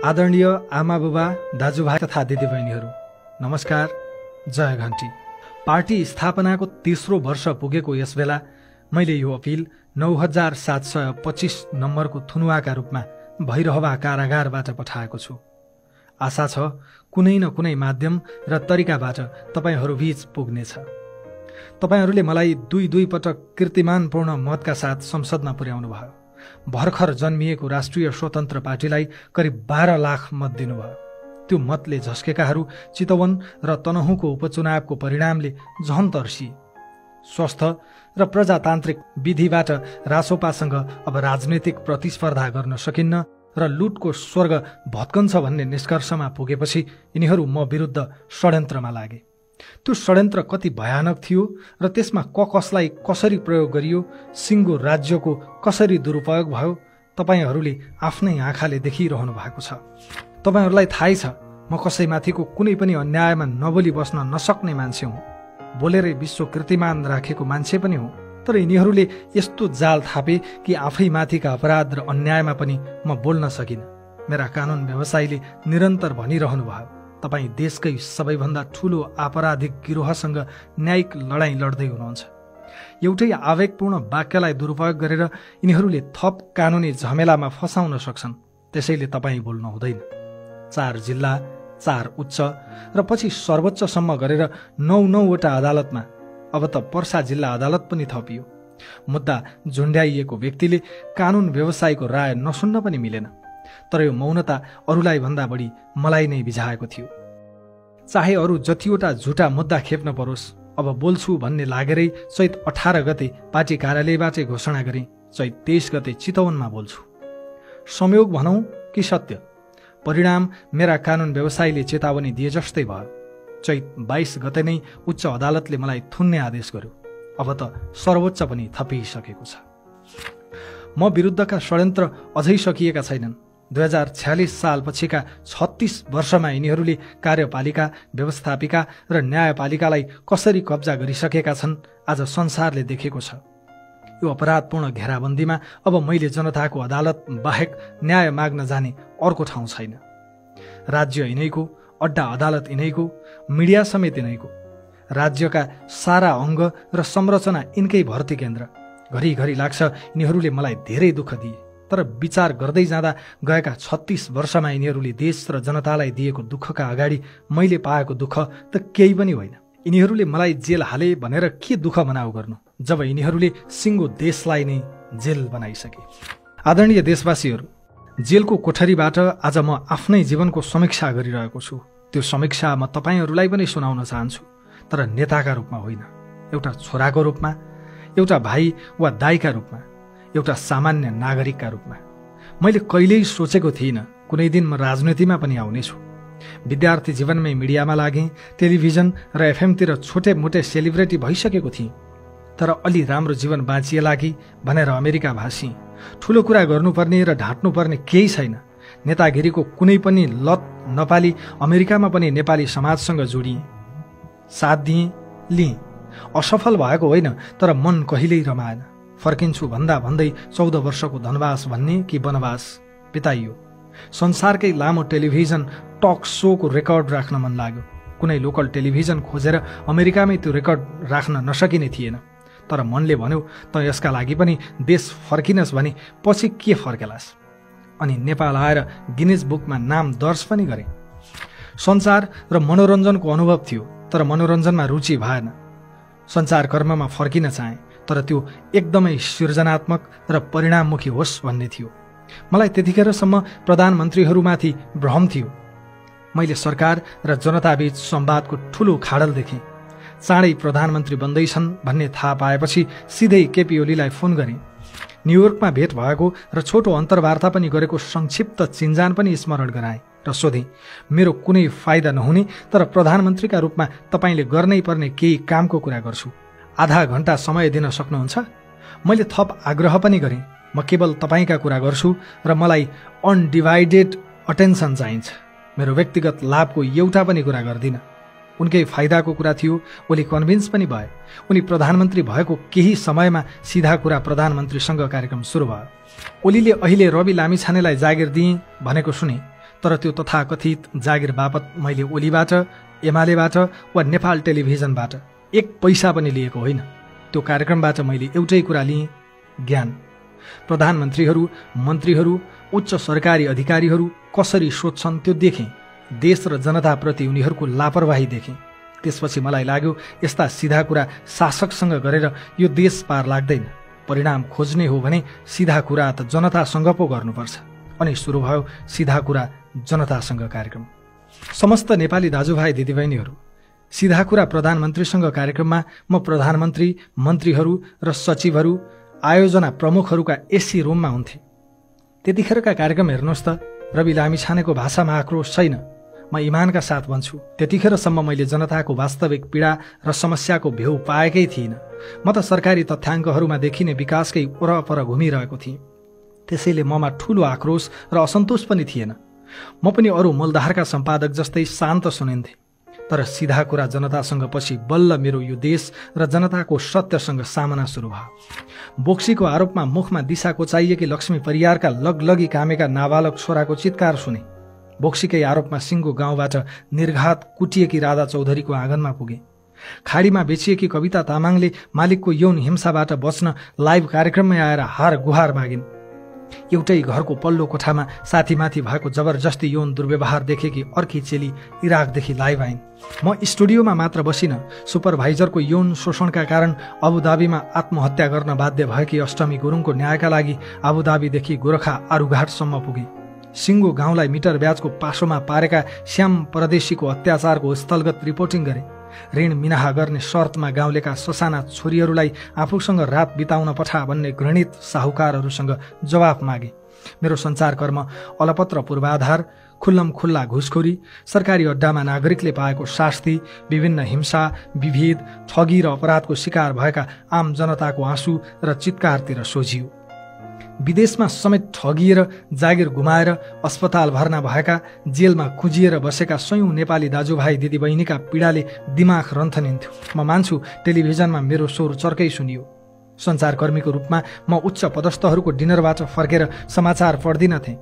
आदरणीय आमा बुबा, दाजुभाइ तथा दिदीबहिनीहरू, नमस्कार। जय घण्टी। पार्टी स्थापनाको तेस्रो वर्ष पुगेको यस बेला मैले यो अपिल 9725 नम्बरको थुनुवाका रूपमा भैरहवा कारागारबाट पठाएको छु। आशा छ कुनै न कुनै माध्यम र तरिकाबाट तपाईहरू बीच पुग्नेछ। तपाईहरूले मलाई दुई पटक कीर्तिमानपूर्ण मतका साथ संसदमा पुर्याउनु भयो। भर्खर जन्मिएको राष्ट्रिय स्वतन्त्र पार्टीलाई करिब 12 लाख मत दिनुभयो। त्यो मतले झस्केकाहरू चितवन र तनहुँको उपचुनावको परिणामले झन तर्सिए। स्वस्थ र प्रजातान्त्रिक विधिबाट रासोपासँग अब राजनीतिक प्रतिस्पर्धा गर्न सकिन्न र लुटको स्वर्ग भत्कन्छ भन्ने निष्कर्षमा पुगेपछि यिनीहरू म विरुद्ध षड्यन्त्रमा लागे। त्यो षड्यन्त्र कति भयानक थियो र त्यसमा कसलाई कसरी प्रयोग गरियो, सिङ्गो राज्यको कसरी दुरुपयोग भयो, तपाईहरूले आफ्नै आँखाले देखिरहनु भएको छ। तपाईहरूलाई थाहै छ म कसैमाथिको कुनै पनि अन्यायमा नबोली बस्न नसक्ने मान्छे हुँ। बोलेरै विश्व कीर्तिमान राखेको मान्छे पनि हुँ। तर यिनीहरूले यस्तो जाल थापे कि आफैमाथिका अपराध र अन्यायमा पनि म बोल्न सकिनँ। मेरा कानुन व्यवसायीले निरन्तर भनिरहनु भयो, तपाईँ देशकै सबैभन्दा ठूलो आपराधिक गिरोहसँग न्यायिक लडाईँ लड्दै हुनुहुन्छ। एउटै आवेगपूर्ण वाक्यलाई दुरुपयोग गरेर यिनीहरूले थप कानुनी झमेलामा फसाउन सक्छन्। त्यसैले तपाईँ बोल्नु हुँदैन। 4 जिल्ला, 4 उच्च र पछि सर्वोच्चसम्म गरेर 9वटा अदालतमा, अब त पर्सा जिल्ला अदालत पनि थपियो। मुद्दा झुन्ड्याइएको व्यक्तिले कानुन व्यवसायीको राय नसुन्न पनि मिलेन। तर यो मौनता अरूलाई भन्दा बढी मलाई नै बिझाएको थियो। चाहे अरू जतिवटा झुटा मुद्दा खेप्न परोस्, अब बोल्छु भन्ने लागेरै चैत 18 गते पार्टी कार्यालयबाटै घोषणा गरेँ, चैत 23 गते चितवनमा बोल्छु। संयोग भनौँ कि सत्य, परिणाम मेरा कानुन व्यवसायीले चेतावनी दिए जस्तै भयो। चैत 22 गते नै उच्च अदालतले मलाई थुन्ने आदेश गर्यो। अब त सर्वोच्च पनि थपिसकेको छ। म विरुद्धका षड्यन्त्र अझै सकिएका छैनन्। 2046 सालपछिका 36 वर्षमा यिनीहरूले कार्यपालिका, व्यवस्थापिका र न्यायपालिकालाई कसरी कब्जा गरिसकेका छन् आज संसारले देखेको छ। यो अपराधपूर्ण घेराबन्दीमा अब मैले जनताको अदालत बाहेक न्याय माग्न जाने अर्को ठाउँ छैन। राज्य यिनैको, अड्डा अदालत यिनैको, मिडिया समेत यिनैको। राज्यका सारा अङ्ग र संरचना यिनकै भर्ती केन्द्र। घरिघरि लाग्छ यिनीहरूले मलाई धेरै दुःख दिए, तर विचार गर्दै जाँदा गएका 36 वर्षमा यिनीहरूले देश र जनतालाई दिएको दुःखका अगाडि मैले पाएको दुःख त केही पनि होइन। यिनीहरूले मलाई जेल हाले भनेर के दुःख मनाउ गर्नु, जब यिनीहरूले सिङ्गो देशलाई नै जेल बनाइसके। आदरणीय देशवासीहरू, जेलको कोठरीबाट आज म आफ्नै जीवनको समीक्षा गरिरहेको छु। त्यो समीक्षा म तपाईँहरूलाई पनि सुनाउन चाहन्छु, तर नेताका रूपमा होइन, एउटा छोराको रूपमा, एउटा भाइ वा दाइका रूपमा, एउटा सामान्य नागरिकका रूपमा। मैले कहिल्यै सोचेको थिइनँ कुनै दिन म राजनीतिमा पनि आउनेछु। विद्यार्थी जीवनमै मिडियामा लागेँ, टेलिभिजन र एफएमतिर छोटे मोटे सेलिब्रेटी भइसकेको थिएँ। तर अलि राम्रो जीवन बाँचिएला कि भनेर अमेरिका भासिएँ। ठुलो कुरा गर्नुपर्ने र ढाँट्नुपर्ने केही छैन। नेतागिरीको कुनै पनि लत नपाली अमेरिकामा पनि नेपाली समाजसँग जोडिएँ, साथ दिएँ, लिएँ। असफल भएको होइन, तर मन कहिल्यै रमाएन। फर्किन्छु भन्दा भन्दै 14 वर्षको धनवास भन्ने कि वनवास बिताइयो। संसारकै लामो टेलिभिजन टक सोको रेकर्ड राख्न मन लाग्यो। कुनै लोकल टेलिभिजन खोजेर अमेरिकामै त्यो रेकर्ड राख्न नसकिने थिएन। तर मनले भन्यो त यसका लागि पनि देश फर्किनस् भने पछि के फर्केलास्। अनि नेपाल आएर गिनिज बुकमा नाम दर्ज पनि गरेँ। सञ्चार र मनोरञ्जनको अनुभव थियो, तर मनोरञ्जनमा रुचि भएन। सञ्चारकर्ममा फर्किन चाहेँ, तर त्यो एकदमै सृजनात्मक र परिणाममुखी होस् भन्ने थियो। मलाई त्यतिखेरसम्म प्रधानमन्त्रीहरूमाथि भ्रम थियो। मैले सरकार र जनताबीच संवादको ठूलो खाडल देखेँ। चाँडै प्रधानमन्त्री बन्दैछन् भन्ने थाहा पाएपछि सिधै केपी ओलीलाई फोन गरेँ। न्युयोर्कमा भेट भएको र छोटो अन्तर्वार्ता पनि गरेको संक्षिप्त चिन्जान पनि स्मरण गराएँ र सोधेँ, मेरो कुनै फाइदा नहुने तर प्रधानमन्त्रीका रूपमा तपाईँले गर्नै पर्ने केही कामको कुरा गर्छु, आधा घण्टा समय दिन सक्नुहुन्छ? मैले थप आग्रह पनि गरेँ, म केवल तपाईँका कुरा गर्छु र मलाई अनडिभाइडेड अटेन्सन चाहिन्छ। मेरो व्यक्तिगत लाभको एउटा पनि कुरा गर्दिनँ। उनकै फाइदाको कुरा थियो। ओली कन्भिन्स पनि भए। उनी प्रधानमन्त्री भएको केही समयमा सिधा कुरा प्रधानमन्त्रीसँग कार्यक्रम सुरु भयो। ओलीले अहिले रवि लामिछानेलाई जागिर दिए भनेको सुने। तर त्यो तथाकथित जागिर बापत मैले ओलीबाट, एमालेबाट वा नेपाल टेलिभिजनबाट एक पैसा पनि लिएको होइन। त्यो कार्यक्रमबाट मैले एउटै कुरा लिएँ, ज्ञान। प्रधानमन्त्रीहरू, मन्त्रीहरू, उच्च सरकारी अधिकारीहरू कसरी सोध्छन् त्यो देखेँ। देश र जनताप्रति उनीहरूको लापरवाही देखेँ। त्यसपछि मलाई लाग्यो यस्ता सिधा कुरा शासकसँग गरेर यो देश पार लाग्दैन। परिणाम खोज्ने हो भने सिधा कुरा त जनतासँग पो गर्नुपर्छ। अनि सुरु भयो सिधा कुरा जनतासँग कार्यक्रम। समस्त नेपाली दाजुभाइ दिदीबहिनीहरू, सिधा कुरा प्रधानमन्त्रीसँग कार्यक्रममा म प्रधानमन्त्री, मन्त्रीहरू र सचिवहरू, आयोजना प्रमुखहरूका एसी रुममा हुन्थे। त्यतिखेरका कार्यक्रम हेर्नुहोस् त, रवि लामिछानेको भाषामा आक्रोश छैन। म इमानका साथ भन्छु, त्यतिखेरसम्म मैले जनताको वास्तविक पीडा र समस्याको भेउ पाएकै थिइनँ। म त सरकारी तथ्याङ्कहरूमा देखिने विकासकै वरपर घुमिरहेको थिएँ। त्यसैले ममा ठूलो आक्रोश र असन्तोष पनि थिएन। म पनि अरू मूलधारका सम्पादक जस्तै शान्त सुनिन्थे। तर सिधा कुरा जनतासँग पछि बल्ल मेरो यो देश र जनताको सत्यसँग सामना सुरु भयो। बोक्सीको आरोपमा मुखमा दिशाको चाहिएकी लक्ष्मी परियारका लगलगी कामेका नाबालक छोराको चित्कार सुने। बोक्सीकै आरोपमा सिङ्गो गाउँबाट निर्घात कुटिएकी राधा चौधरीको आँगनमा पुगे। खाडीमा बेचिएकी कविता तामाङले मालिकको यौन हिंसाबाट बच्न लाइभ कार्यक्रममै आएर हार गुहार मागिन्। एउटै घरको पल्लो कोठामा साथीमाथि भएको जबरजस्ती यौन दुर्व्यवहार देखेकी अर्की चेली इराकदेखि लाइभ आइन्। म स्टुडियोमा मात्र बसिन, सुपरभाइजरको यौन शोषणका कारण अबुधाबीमा आत्महत्या गर्न बाध्य भएकी अष्टमी गुरुङको न्यायका लागि अबुधाबीदेखि गोरखा आरुघाटसम्म पुगे। सिङ्गो गाउँलाई मिटर ब्याजको पासोमा पारेका श्याम परदेशीको अत्याचारको स्थलगत रिपोर्टिङ गरे। ऋण मिनाहा गर्ने शर्तमा गाउँलेका ससाना छोरीहरूलाई आफूसँग रात बिताउन पठा भन्ने घृणित साहुकारहरूसँग जवाफ मागे। मेरो सञ्चारकर्म अलपत्र पूर्वाधार, खुल्लम खुल्ला घुसखोरी, सरकारी अड्डामा नागरिकले पाएको शास्ति, विभिन्न हिंसा, विभेद, ठगी र अपराधको शिकार भएका आम जनताको आँसु र चित्कारतिर सोझियो। विदेशमा समेत ठगिएर जागिर गुमाएर अस्पताल भर्ना भएका, जेलमा कुजिएर बसेका सयौं नेपाली दाजुभाइ दिदीबहिनीका पीडाले दिमाग रन्थनिन्थ्यो। म मान्छु टेलिभिजनमा मेरो स्वर चर्कै सुनियो। सञ्चारकर्मीको रूपमा म उच्च पदस्थहरूको डिनरबाट फर्केर समाचार पढ्दिनथेँ।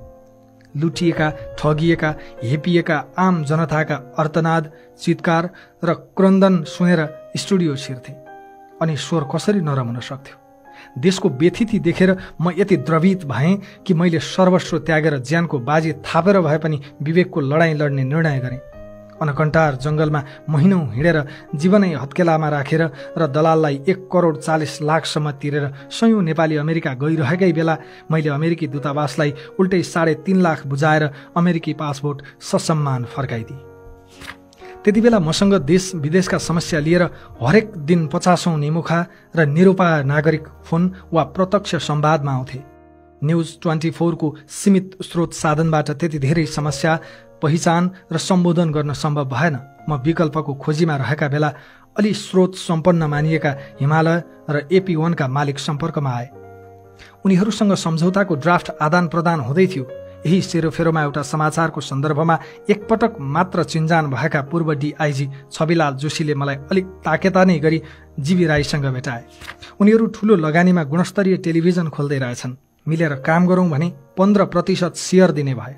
लुटिएका, ठगिएका, हेपिएका आम जनताका अर्तनाद, चित्कार र क्रन्दन सुनेर स्टुडियो छिर्थे। अनि स्वर कसरी नरम हुन सक्थ्यो? देशको व्यथिति देखेर म यति द्रवित भएँ कि मैले सर्वस्व त्यागेर ज्यानको बाजी थापेर भए पनि विवेकको लडाईँ लड्ने निर्णय गरेँ। अनकन्टार जङ्गलमा महिनौँ हिँडेर जीवनै हत्केलामा राखेर र दलाललाई 1,40,00,000 तिरेर सयौं नेपाली अमेरिका गइरहेकै बेला मैले अमेरिकी दूतावासलाई उल्टै 3.5 लाख बुझाएर अमेरिकी पासपोर्ट ससम्मान फर्काइदिएँ। त्यति बेला मसँग देश विदेशका समस्या लिएर हरेक दिन 50औं निमुखा र निरुपाय नागरिक फोन वा प्रत्यक्ष संवादमा आउँथे। न्युज 24 को सीमित स्रोत साधनबाट त्यति धेरै समस्या पहिचान र सम्बोधन गर्न सम्भव भएन। म विकल्पको खोजीमा रहेका बेला अलि स्रोत सम्पन्न मानिएका हिमालय र AP1 का मालिक सम्पर्कमा आए। उनीहरूसँग सम्झौताको ड्राफ्ट आदान प्रदान हुँदै थियो। यही सेरोफेरोमा एउटा समाचारको सन्दर्भमा एकपटक मात्र चिन्जान भएका पूर्व DIG छविलाल जोशीले मलाई अलिक ताकेता नै गरी जीवी राईसँग भेटाए। उनीहरू ठूलो लगानीमा गुणस्तरीय टेलिभिजन खोल्दै रहेछन्। मिलेर काम गरौँ भने 15% शेयर दिने भए।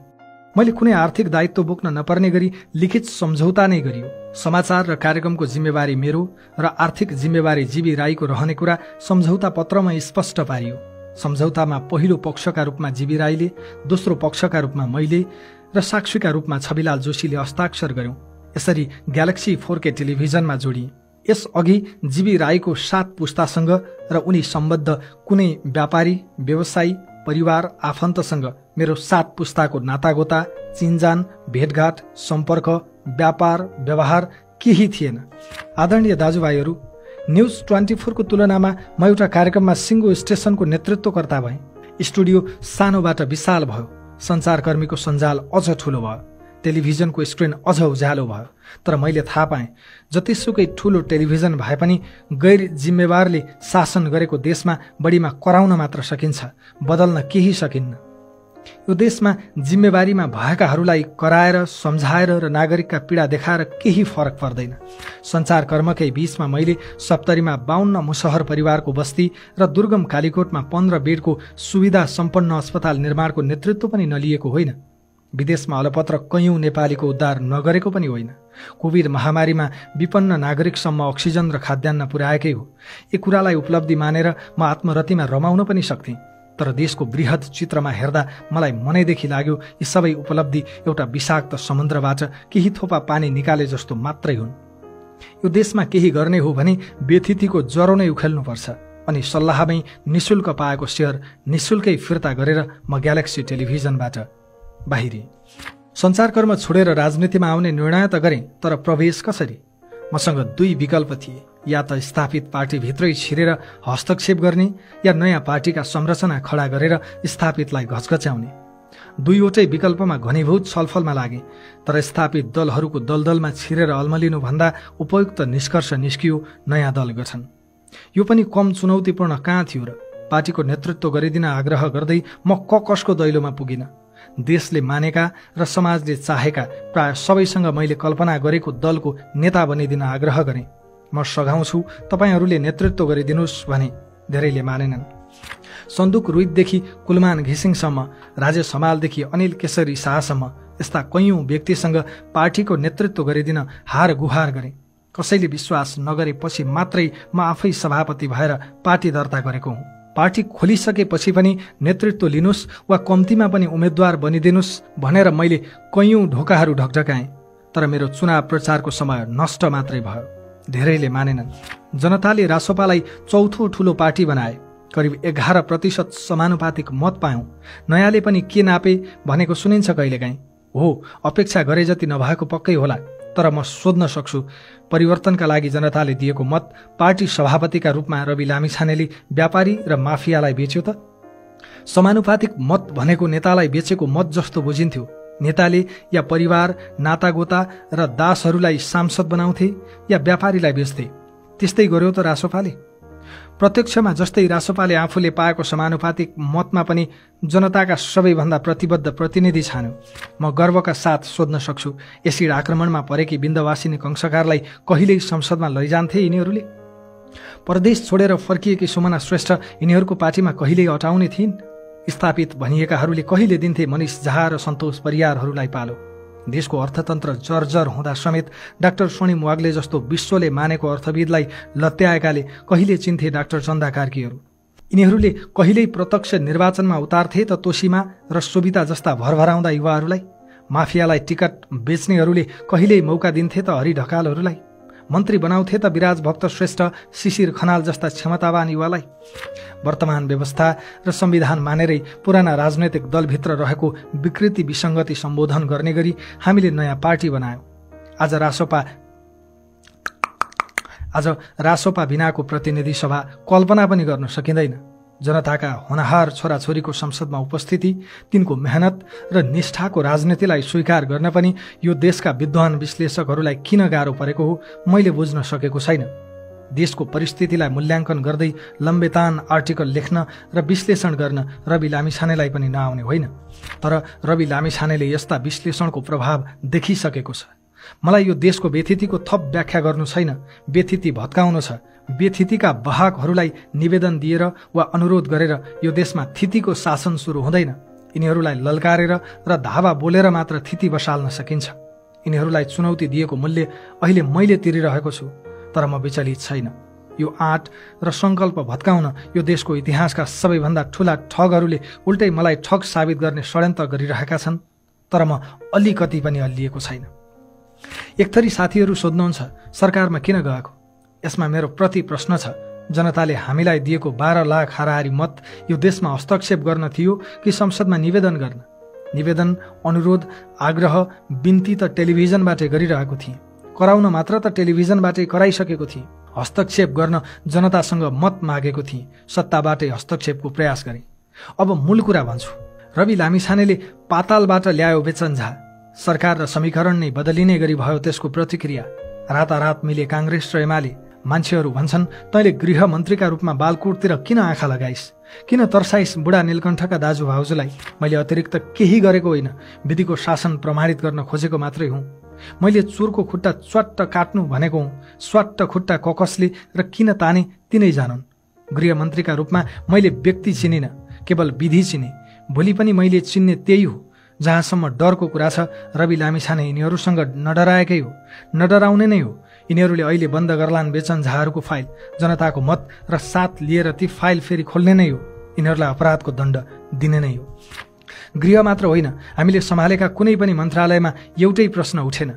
मैले कुनै आर्थिक दायित्व बोक्न नपर्ने गरी लिखित सम्झौता नै गरियो। समाचार र कार्यक्रमको जिम्मेवारी मेरो र आर्थिक जिम्मेवारी जीवी राईको रहने कुरा सम्झौता पत्रमा स्पष्ट पारियो। सम्झौतामा पहिलो पक्षका रूपमा जीवी राईले, दोस्रो पक्षका रूपमा मैले र साक्षीका रूपमा छविलाल जोशीले हस्ताक्षर गर्यौं। यसरी ग्यालेक्सी 4K टेलिभिजनमा जोडिए। यसअघि जीवी राईको 7 पुस्तासँग र उनी सम्बद्ध कुनै व्यापारी, व्यवसायी, परिवार, आफन्तसँग मेरो 7 पुस्ताको नातागोता, चिन्जान, भेटघाट, सम्पर्क, व्यापार, व्यवहार केही थिएन। आदरणीय दाजुभाइहरू, न्युज 24 को तुलनामा म एउटा कार्यक्रममा सिङ्गो स्टेशनको नेतृत्वकर्ता भएँ। स्टुडियो सानोबाट विशाल भयो। सञ्चारकर्मीको सञ्जाल अझ ठूलो भयो। टेलिभिजनको स्क्रिन अझ उज्यालो भयो। तर मैले थाहा पाएँ, जतिसुकै ठूलो टेलिभिजन भए पनि गैर जिम्मेवारले शासन गरेको देशमा बढीमा कराउन मात्र सकिन्छ, बदल्न केही सकिन्न। यो देशमा जिम्मेवारीमा भएकाहरूलाई कराएर, सम्झाएर र नागरिकका पीडा देखाएर केही फरक पर्दैन। सञ्चारकर्मकै बीचमा मैले सप्तरीमा 52 मुसहर परिवारको बस्ती र दुर्गम कालीकोटमा 15 बेडको सुविधा सम्पन्न अस्पताल निर्माणको नेतृत्व पनि नलिएको होइन। विदेशमा अलपत्र कैयौं नेपालीको उद्धार नगरेको पनि होइन। कोभिड महामारीमा विपन्न नागरिकसम्म अक्सिजन र खाद्यान्न पुर्याएकै हो। यी कुरालाई उपलब्धि मानेर म आत्मरतिमा रमाउन पनि सक्थेँ, तर देशको बृहत चित्रमा हेर्दा मलाई मनैदेखि लाग्यो यी सबै उपलब्धि एउटा विषाक्त समुद्रबाट केही थोपा पानी निकाले जस्तो मात्रै हुन्। यो देशमा केही गर्ने हो भने व्यथितिको ज्वरो नै उखेल्नुपर्छ, अनि सल्लाहमै निशुल्क पाएको सेयर निशुल्कै फिर्ता गरेर म ग्यालेक्सी टेलिभिजनबाट बाहिरिएँ। सञ्चारकर्म छोडेर राजनीतिमा आउने निर्णय त गरेँ, तर प्रवेश कसरी? मसँग दुई विकल्प थिए, या त स्थापित पार्टीभित्रै छिरेर हस्तक्षेप गर्ने या नयाँ पार्टीका संरचना खडा गरेर स्थापितलाई घचघच्याउने। दुईवटै विकल्पमा घनीभूत छलफलमा लागे, तर स्थापित दलहरूको दलदलमा छिरेर अल्मलिनुभन्दा उपयुक्त निष्कर्ष निस्कियो नयाँ दल गठन। यो पनि कम चुनौतीपूर्ण कहाँ थियो र? पार्टीको नेतृत्व गरिदिन आग्रह गर्दै म कसको दैलोमा पुगिन। देशले मानेका र समाजले चाहेका प्राय सबैसँग मैले कल्पना गरेको दलको नेता बनिदिन आग्रह गरेँ। म सघाउँछु, तपाईँहरूले नेतृत्व गरिदिनुहोस् भने धेरैले मानेनन्। सन्दुक रुइतदेखि कुलमान घिसिङसम्म, राजेश हमालदेखि अनिल केशरी शाहसम्म यस्ता कैयौं व्यक्तिसँग पार्टीको नेतृत्व गरिदिन हार गुहार गरेँ। कसैले विश्वास नगरेपछि मात्रै म आफै सभापति भएर पार्टी दर्ता गरेको हुँ। पार्टी खोलिसकेपछि पनि नेतृत्व लिनुस् वा कम्तीमा पनि उम्मेद्वार बनिदिनुस् भनेर मैले कैयौं ढोकाहरू ढकढकाएँ, तर मेरो चुनाव प्रचारको समय नष्ट मात्रै भयो। धेरैले मानेनन्। जनताले रासोपालाई चौथो ठूलो पार्टी बनाए। करिब 11% समानुपातिक मत पायौं। नयाँले पनि के नापे भनेको सुनिन्छ कहिलेकाहीँ। हो, अपेक्षा गरे जति नभएको पक्कै होला, तर म सोध्न सक्छु, परिवर्तनका लागि जनताले दिएको मत पार्टी सभापतिका रूपमा रवि लामिछानेले व्यापारी र माफियालाई बेच्यो त? समानुपातिक मत भनेको नेतालाई बेचेको मत जस्तो बुझिन्थ्यो। नेताले या परिवार, नातागोता र दासहरूलाई सांसद बनाउँथे या व्यापारीलाई बेच्थे। त्यस्तै गर्यो त रासोपाले। प्रत्यक्षमा जस्तै रासोपाले आफूले पाएको समानुपातिक मतमा पनि जनताका सबैभन्दा प्रतिबद्ध प्रतिनिधि छान्यो। म गर्वका साथ सोध्न सक्छु, एसिड आक्रमणमा परेकी विन्ध्यवासिनी कंसकारलाई कहिल्यै संसदमा लैजान्थे यिनीहरूले? परदेश छोडेर फर्किएकी सुमना श्रेष्ठ यिनीहरूको पार्टीमा कहिल्यै अटाउने थिइन्? स्थापित भनिएकाहरूले कहिले दिन्थे मनिष झा र सन्तोष परियारहरूलाई पालो? देशको अर्थतन्त्र जर्जर हुँदा समेत डाक्टर स्वर्णिम वाग्ले जस्तो विश्वले मानेको अर्थविदलाई लत्याएकाले कहिले चिन्थे डाक्टर चन्दा कार्कीहरू? यिनीहरूले कहिल्यै प्रत्यक्ष निर्वाचनमा उतार्थे त तोसीमा र सोभिता जस्ता भरभराउँदा युवाहरूलाई? माफियालाई टिकट बेच्नेहरूले कहिल्यै मौका दिन्थे त हरि ढकालहरूलाई? मन्त्री बनाउँथे त विराज भक्त श्रेष्ठ, शिशिर खनाल जस्ता क्षमतावान युवालाई? वर्तमान व्यवस्था र संविधान मानेरै पुराना राजनैतिक दलभित्र रहेको विकृति विसङ्गति सम्बोधन गर्ने गरी हामीले नयाँ पार्टी बनायौं। आज रासोपा बिनाको प्रतिनिधि सभा कल्पना पनि गर्न सकिँदैन। जनताका होनहार छोराछोरीको संसदमा उपस्थिति, तिनको मेहनत र निष्ठाको राजनीतिलाई स्वीकार गर्न पनि यो देशका विद्वान विश्लेषकहरूलाई किन गाह्रो परेको हो मैले बुझ्न सकेको छैन। देशको परिस्थितिलाई मूल्याङ्कन गर्दै लम्बेतान आर्टिकल लेख्न र विश्लेषण गर्न रवि लामिछानेलाई पनि नआउने होइन, तर रवि लामिछानेले यस्ता विश्लेषणको प्रभाव देखिसकेको छ। मलाई यो देशको व्यथितिको थप व्याख्या गर्नु छैन, व्यथिति भत्काउनु छ। व्यथितिका वाहकहरूलाई निवेदन दिएर वा अनुरोध गरेर यो देशमा थितिको शासन सुरु हुँदैन। यिनीहरूलाई ललकारेर र धावा बोलेर मात्र थिति बसाल्न सकिन्छ। यिनीहरूलाई चुनौती दिएको मूल्य अहिले मैले तिरिरहेको छु, तर म विचलित छैन। यो आँट र संकल्प भत्काउन यो देशको इतिहासका सबैभन्दा ठूला ठगहरूले उल्टै मलाई ठग साबित गर्ने षड्यन्त्र गरिरहेका छन्, तर म अलिकति पनि अल्लिएको छैन। एकथरी साथीहरू सोध्नुहुन्छ, सरकारमा किन गएको? यसमा मेरो प्रति प्रश्न छ, जनताले हामीलाई दिएको 12 लाख हाराहारी मत यो देशमा हस्तक्षेप गर्न थियो कि संसदमा निवेदन गर्न? निवेदन, अनुरोध, आग्रह, बिन्ती त टेलिभिजनबाटै गरिरहेको थिएँ। कराउन मात्र त टेलिभिजनबाटै कराइसकेको थिएँ। हस्तक्षेप गर्न जनतासँग मत मागेको थिएँ, सत्ताबाटै हस्तक्षेपको प्रयास गरेँ। अब मूल कुरा भन्छु। रवि लामिछानेले पातालबाट ल्यायो बेचन्झा। सरकार र समीकरण नै बदलिने गरी भयो त्यसको प्रतिक्रिया। रातारात मिले काङ्ग्रेस र एमाले। मान्छेहरू भन्छन्, तैँले गृहमन्त्रीका रूपमा बालकोटतिर किन आँखा लगाइस्, किन तर्साइस् बुढा नीलकण्ठका दाजु भाउजूलाई? मैले अतिरिक्त केही गरेको होइन, विधिको शासन प्रमाणित गर्न खोजेको मात्रै हुँ। मैले चोरको खुट्टा च्वाट्ट काट्नु भनेको हुँ। स्वाट्ट खुट्टा ककसले र किन ताने तिनै जानुन्। गृहमन्त्रीका रूपमा मैले व्यक्ति चिनिन, केवल विधि चिने। भोलि पनि मैले चिन्ने त्यही हो। जहाँसम्म डरको कुरा छ, रवि लामिछाने यिनीहरूसँग नडराएकै हो, नडराउने नै हो। यिनीहरूले अहिले बन्द गर्लान् बेचन झाहरूको फाइल, जनताको मत र साथ लिएर ती फाइल फेरि खोल्ने नै हो। यिनीहरूलाई अपराधको दण्ड दिने नै हो। गृह मात्र होइन, हामीले सम्हालेका कुनै पनि मन्त्रालयमा एउटै प्रश्न उठेन।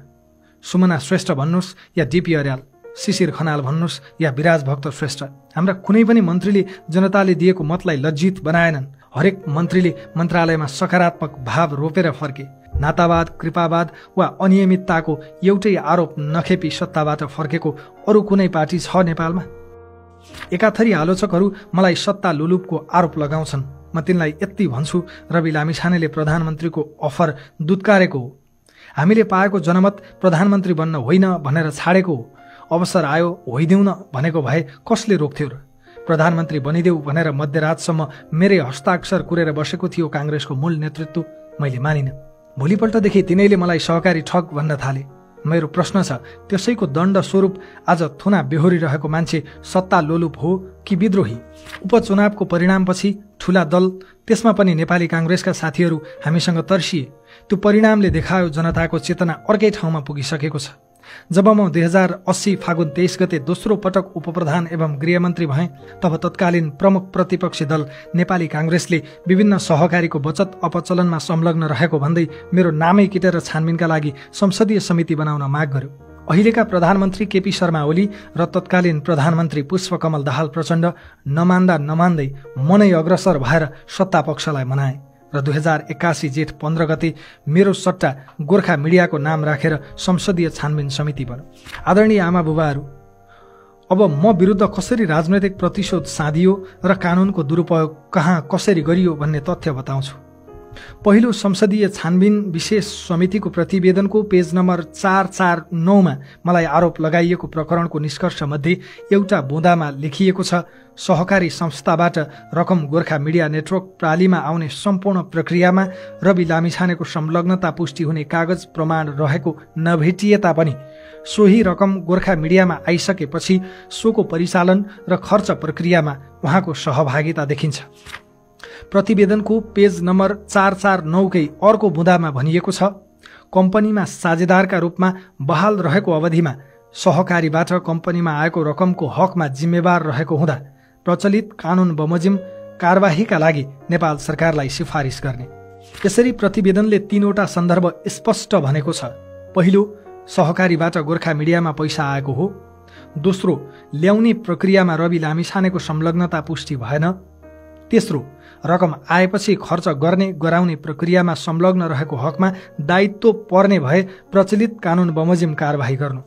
सुमना श्रेष्ठ भन्नुहोस् या डिपी अर्याल, शिशिर खनाल भन्नुहोस् या विराज भक्त श्रेष्ठ, हाम्रा कुनै पनि मन्त्रीले जनताले दिएको मतलाई लज्जित बनाएनन्। हरेक मन्त्रीले मन्त्रालयमा सकारात्मक भाव रोपेर फर्के। नातावाद, कृपावाद वा अनियमितताको एउटै आरोप नखेपी सत्ताबाट फर्केको अरू कुनै पार्टी छ नेपालमा? एकाथरी आलोचकहरू मलाई सत्ता लुलुपको आरोप लगाउँछन्। म तिनलाई यति भन्छु, रवि लामिछानेले प्रधानमन्त्रीको अफर दुत्कारेको हो। हामीले पाएको जनमत प्रधानमन्त्री बन्न होइन भनेर छाडेको हो। अवसर आयो होइदेऊ न भनेको भए कसले रोक्थ्यो र? प्रधानमन्त्री बनिदेऊ भनेर मध्यरातसम्म मेरै हस्ताक्षर कुरेर बसेको थियो काङ्ग्रेसको मूल नेतृत्व। मैले मानिनँ। भोलिपल्टदेखि तिनैले मलाई सहकारी ठग भन्न थाले। मेरो प्रश्न छ, त्यसैको दण्ड स्वरूप आज थुना बेहोरिरहेको मान्छे सत्ता लोलुप हो कि विद्रोही? उपचुनावको परिणामपछि ठूला दल, त्यसमा पनि नेपाली काङ्ग्रेसका साथीहरू हामीसँग तर्सिए। त्यो परिणामले देखायो जनताको चेतना अर्कै ठाउँमा पुगिसकेको छ। जब म 2080 फागुन 23 गते दोस्रो पटक उपप्रधान एवं गृहमन्त्री भएँ, तब तत्कालीन प्रमुख प्रतिपक्षी दल नेपाली काङ्ग्रेसले विभिन्न सहकारीको बचत अपचलनमा संलग्न रहेको भन्दै मेरो नामै किटेर छानबिनका लागि संसदीय समिति बनाउन माग गर्यो। अहिलेका प्रधानमन्त्री केपी शर्मा ओली र तत्कालीन प्रधानमन्त्री पुष्पकमल दाहाल प्रचण्ड नमान्दै मनै अग्रसर भएर सत्ता पक्षलाई मनाए र 2081 जेठ 15 गते मेरो सट्टा गोर्खा मिडियाको नाम राखेर संसदीय छानबिन समिति बन्यो। आदरणीय आमा बुबाहरू, अब म विरुद्ध कसरी राजनैतिक प्रतिशोध साधियो र कानुनको दुरुपयोग कहाँ कसरी गरियो भन्ने तथ्य बताउँछु। पहिलो संसदीय छानबिन विशेष समितिको प्रतिवेदनको पेज नम्बर 449 मा मलाई आरोप लगाइएको प्रकरणको निष्कर्ष मध्ये एउटा बुँदामा लेखिएको छ, सहकारी संस्थाबाट रकम गोर्खा मिडिया नेटवर्क प्रालीमा आउने सम्पूर्ण प्रक्रियामा रवि लामिछानेको संलग्नता पुष्टि हुने कागज प्रमाण रहेको नभेटिए तापनि सोही रकम गोर्खा मिडियामा आइसकेपछि सोको परिचालन र खर्च प्रक्रियामा उहाँको सहभागिता देखिन्छ। प्रतिवेदनको पेज नम्बर 449 कै अर्को बुँदामा भनिएको छ, कम्पनीमा साझेदारका रूपमा बहाल रहेको अवधिमा सहकारीबाट कम्पनीमा आएको रकमको हकमा जिम्मेवार रहेको हुँदा प्रचलित कानुन बमोजिम कारबाहीका लागि नेपाल सरकारलाई सिफारिस गर्ने। यसरी प्रतिवेदनले 3वटा सन्दर्भ स्पष्ट भनेको छ। पहिलो, सहकारीबाट गोर्खा मिडियामा पैसा आएको हो। दोस्रो, ल्याउने प्रक्रियामा रवि लामिछानेको संलग्नता पुष्टि भएन। तेस्रो, रकम आएपछि खर्च गर्ने गराउने प्रक्रियामा संलग्न रहेको हकमा दायित्व पर्ने भए प्रचलित कानुन बमोजिम कारबाही गर्नु।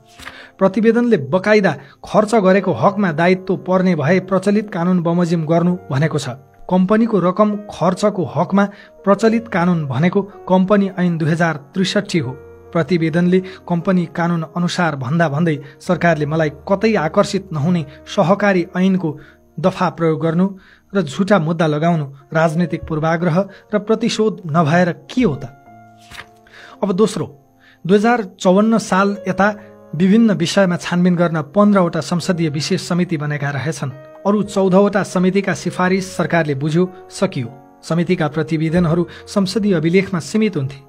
प्रतिवेदनले बकाइदा खर्च गरेको हकमा दायित्व पर्ने भए प्रचलित कानुन बमोजिम गर्नु भनेको छ। कम्पनीको रकम खर्चको हकमा प्रचलित कानुन भनेको कम्पनी ऐन 2063 हो। प्रतिवेदनले कम्पनी कानुन अनुसार भन्दै सरकारले मलाई कतै आकर्षित नहुने सहकारी ऐनको दफा प्रयोग गर्नु र झुटा मुद्दा लगाउनु राजनीतिक पूर्वाग्रह र प्रतिशोध नभएर के हो त? अब दोस्रो, 2054 साल यता विभिन्न विषयमा छानबिन गर्न 15वटा संसदीय विशेष समिति बनेका रहेछन्। अरू 14वटा समितिका सिफारिस सरकारले बुझ्यो, सकियो। समितिका प्रतिवेदनहरू संसदीय अभिलेखमा सीमित हुन्थे।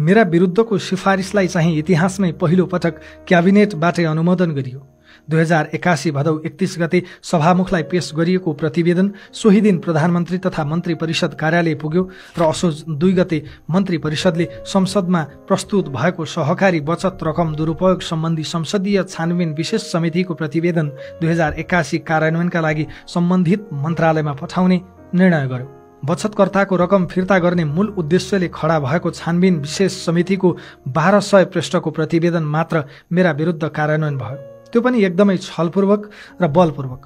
मेरा विरुद्धको सिफारिसलाई चाहिँ इतिहासमै पहिलो पटक क्याबिनेटबाटै अनुमोदन गरियो। 2081 भदौ 31 गते सभामुखलाई पेश गरिएको प्रतिवेदन सोही दिन प्रधानमन्त्री तथा मन्त्री परिषद कार्यालय पुग्यो र असोज 2 गते मन्त्री परिषदले संसदमा प्रस्तुत भएको सहकारी बचत रकम दुरुपयोग सम्बन्धी संसदीय छानबिन विशेष समितिको प्रतिवेदन 2081 कार्यान्वयनका लागि सम्बन्धित मन्त्रालयमा पठाउने निर्णय गर्यो। बचतकर्ताको रकम फिर्ता गर्ने मूल उद्देश्यले खडा भएको छानबिन विशेष समितिको 1200 पृष्ठको प्रतिवेदन मात्र मेरा विरुद्ध कार्यान्वयन भयो, त्यो पनि एकदमै छलपूर्वक र बलपूर्वक।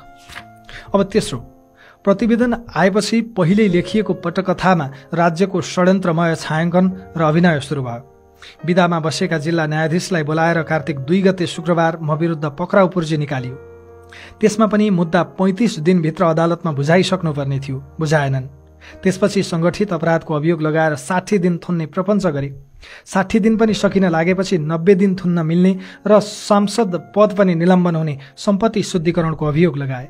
अब तेस्रो, प्रतिवेदन आएपछि पहिल्यै लेखिएको पटकथामा राज्यको षड्यन्त्रमय छायाङ्कन र अभिनय सुरु भयो। विदामा बसेका जिल्ला न्यायाधीशलाई बोलाएर कार्तिक 2 गते शुक्रबार म विरुद्ध पक्राउ पूर्जी निकालियो। त्यसमा पनि मुद्दा 35 दिनभित्र अदालतमा बुझाइसक्नुपर्ने थियो, बुझाएनन्। त्यसपछि संगठित अपराधको अभियोग लगाएर 60 दिन थुन्ने प्रपञ्च गरे। 60 दिन पनि सकिन लागेपछि 90 दिन थुन्न मिल्ने र सांसद पद पनि निलम्बन हुने सम्पत्ति शुद्धिकरणको अभियोग लगाए।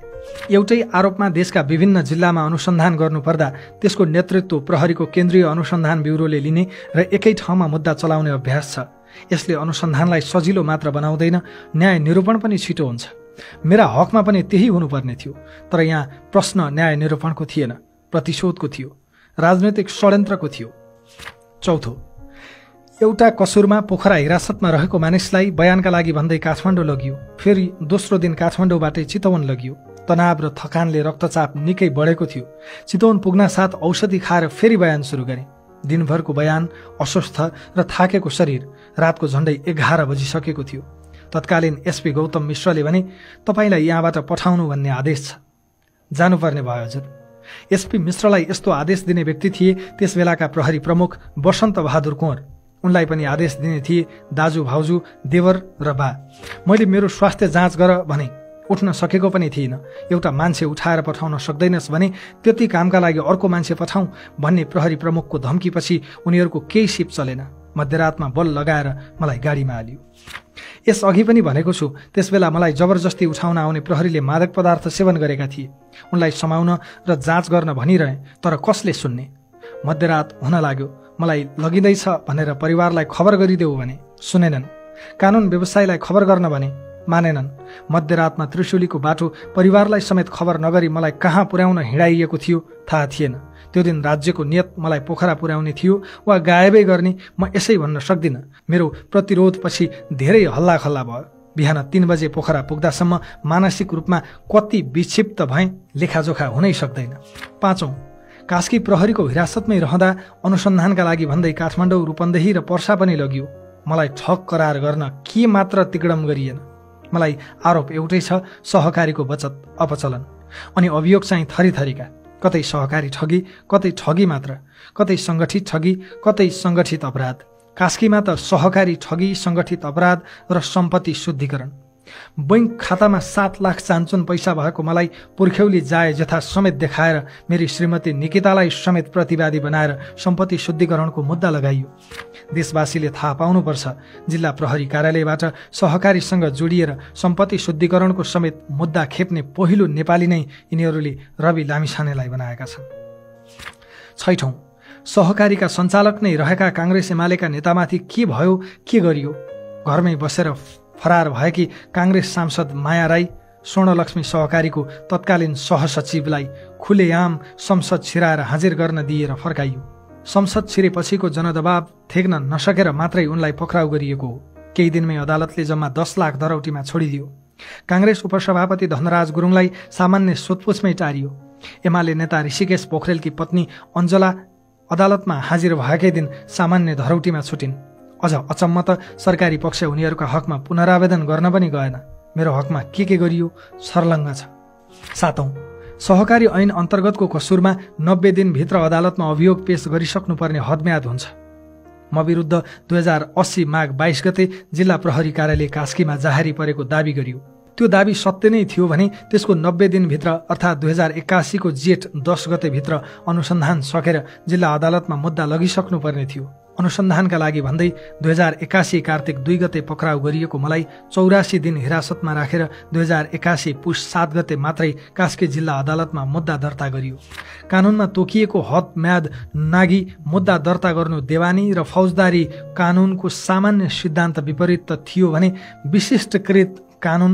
एउटै आरोपमा देशका विभिन्न जिल्लामा अनुसन्धान गर्नुपर्दा त्यसको नेतृत्व प्रहरीको केन्द्रीय अनुसन्धान ब्युरोले लिने र एकै ठाउँमा मुद्दा चलाउने अभ्यास छ। यसले अनुसन्धानलाई सजिलो मात्र बनाउँदैन, न्याय निरूपण पनि छिटो हुन्छ। मेरा हकमा पनि त्यही हुनुपर्ने थियो, तर यहाँ प्रश्न न्याय निरूपणको थिएन, प्रतिशोधको थियो, राजनैतिक षड्यन्त्रको थियो। चौथो, एउटा कसुरमा पोखरा हिरासतमा रहेको मानिसलाई बयानका लागि भन्दै काठमाडौँ लगियो। फेरि दोस्रो दिन काठमाडौँबाटै चितवन लगियो। तनाव र थकानले रक्तचाप निकै बढेको थियो। चितवन पुग्न साथ औषधि खाएर फेरि बयान सुरु गरेँ। दिनभरको बयान, अस्वस्थ र थाकेको शरीर, रातको झन्डै 11 बजिसकेको थियो। तत्कालीन एसपी गौतम मिश्रले भने, तपाईलाई यहाँबाट पठाउनु भन्ने आदेश छ। जानुपर्ने भयो हजुर। एसपी मिश्रलाई यस्तो आदेश दिने व्यक्ति थिए त्यस बेलाका प्रहरी प्रमुख वसन्त बहादुर कुँवर। उनलाई पनि आदेश दिने थिए दाजु, भाउजू, देवर र बा। मैले मेरो स्वास्थ्य जाँच गर भने उठ्न सकेको पनि थिइनँ। एउटा मान्छे उठाएर पठाउन सक्दैनस् भने त्यति कामका लागि अर्को मान्छे पठाउँ भन्ने प्रहरी प्रमुखको धम्कीपछि उनीहरूको केही सिप चलेन। मध्यरातमा बल लगाएर मलाई गाडीमा हालियो। यसअघि पनि भनेको छु, त्यसबेला मलाई जबरजस्ती उठाउन आउने प्रहरीले मादक पदार्थ सेवन गरेका थिए। उनलाई समाउन र जाँच गर्न भनिरहे, तर कसले सुन्ने? मध्यरात हुन लाग्यो। मलाई लगिँदैछ भनेर परिवारलाई खबर गरिदेऊ भने सुनेनन्। कानुन व्यवसायीलाई खबर गर्न भने मानेनन्। मध्यरातमा त्रिशुलीको बाटो परिवारलाई समेत खबर नगरी मलाई कहाँ पुर्याउन हिँडाइएको थियो थाहा थिएन। त्यो दिन राज्यको नियत मलाई पोखरा पुर्याउने थियो वा गायबै गर्ने म यसै भन्न सक्दिनँ। मेरो प्रतिरोधपछि धेरै हल्लाखल्ला भयो। बिहान 3 बजे पोखरा पुग्दासम्म मानसिक रूपमा कति विक्षिप्त भएँ लेखाजोखा हुनै सक्दैन। पाँचौं, कास्की प्रहरीको हिरासतमै रहँदा अनुसन्धानका लागि भन्दै काठमाडौँ, रूपन्देही र पर्सा पनि लगियो। मलाई ठग करार गर्न के मात्र तिकडम गरिएन। मलाई आरोप एउटै छ, सहकारीको बचत अपचलन। अनि अभियोग चाहिँ थरीथरीका, कतै सहकारी ठगी, कतै ठगी मात्र, कतै सङ्गठित ठगी, कतै सङ्गठित अपराध। कास्कीमा त सहकारी ठगी, सङ्गठित अपराध र सम्पत्ति शुद्धिकरण। बैंक खातामा 7 लाख चान्चुन पैसा भएको मलाई पुर्ख्यौली जाय जथा समेत देखाएर मेरी श्रीमती निकितालाई समेत प्रतिवादी बनाएर सम्पत्ति शुद्धिकरणको मुद्दा लगाइयो। देशवासीले थाहा पाउनुपर्छ, जिल्ला प्रहरी कार्यालयबाट सहकारीसँग जोडिएर सम्पत्ति शुद्धिकरणको समेत मुद्दा खेप्ने पहिलो नेपाली नै यिनीहरूले रवि लामिछानेलाई बनाएका छन्। छैठौं, सहकारीका सञ्चालक नै रहेका काङ्ग्रेस एमालेका नेतामाथि के भयो, के गरियो? घरमै बसेर फरार भएकी काङ्ग्रेस सांसद माया राई स्वर्णलक्ष्मी सहकारीको तत्कालीन सहसचिवलाई खुलेआम संसद छिराएर हाजिर गर्न दिएर फर्काइयो। संसद छिरेपछिको जनदबाव थेग्न नसकेर मात्रै उनलाई पक्राउ गरिएको हो। केही दिनमै अदालतले जम्मा 10 लाख दरौटीमा छोडिदियो। काङ्ग्रेस उपसभापति धनराज गुरुङलाई सामान्य सोधपुछमै टारियो। एमाले नेता ऋषिकेश पोखरेलकी पत्नी अञ्जला अदालतमा हाजिर भएकै दिन सामान्य धरौटीमा छुटिन्। अझ अचम्म त सरकारी पक्ष उनीहरूका हकमा पुनरावेदन गर्न पनि गएन। मेरो हकमा के गरियो सर्लङ्ग छ। सातौं, सहकारी ऐन अन्तर्गतको कसुरमा 90 दिनभित्र अदालतमा अभियोग पेश गरिसक्नुपर्ने हदम्याद हुन्छ। म विरुद्ध 2080 माघ 22 गते जिल्ला प्रहरी कार्यालय कास्कीमा जाहेरी परेको दावी गरियो। त्यो दावी सत्य नै थियो भने त्यसको 90 दिनभित्र अर्थात् 2081 को जेठ 10 गतेभित्र अनुसन्धान सकेर जिल्ला अदालतमा मुद्दा लगिसक्नुपर्ने थियो। अनुसन्धानका लागि भन्दै 2081 कार्तिक 2 गते पक्राउ गरिएको मलाई 84 दिन हिरासतमा राखेर 2081 पुष 7 गते मात्रै कास्की जिल्ला अदालतमा मुद्दा दर्ता गरियो। कानुनमा तोकिएको हद म्याद नागी मुद्दा दर्ता गर्नु देवानी र फौजदारी कानुनको सामान्य सिद्धान्त विपरीत त थियो भने विशिष्टकृत कानुन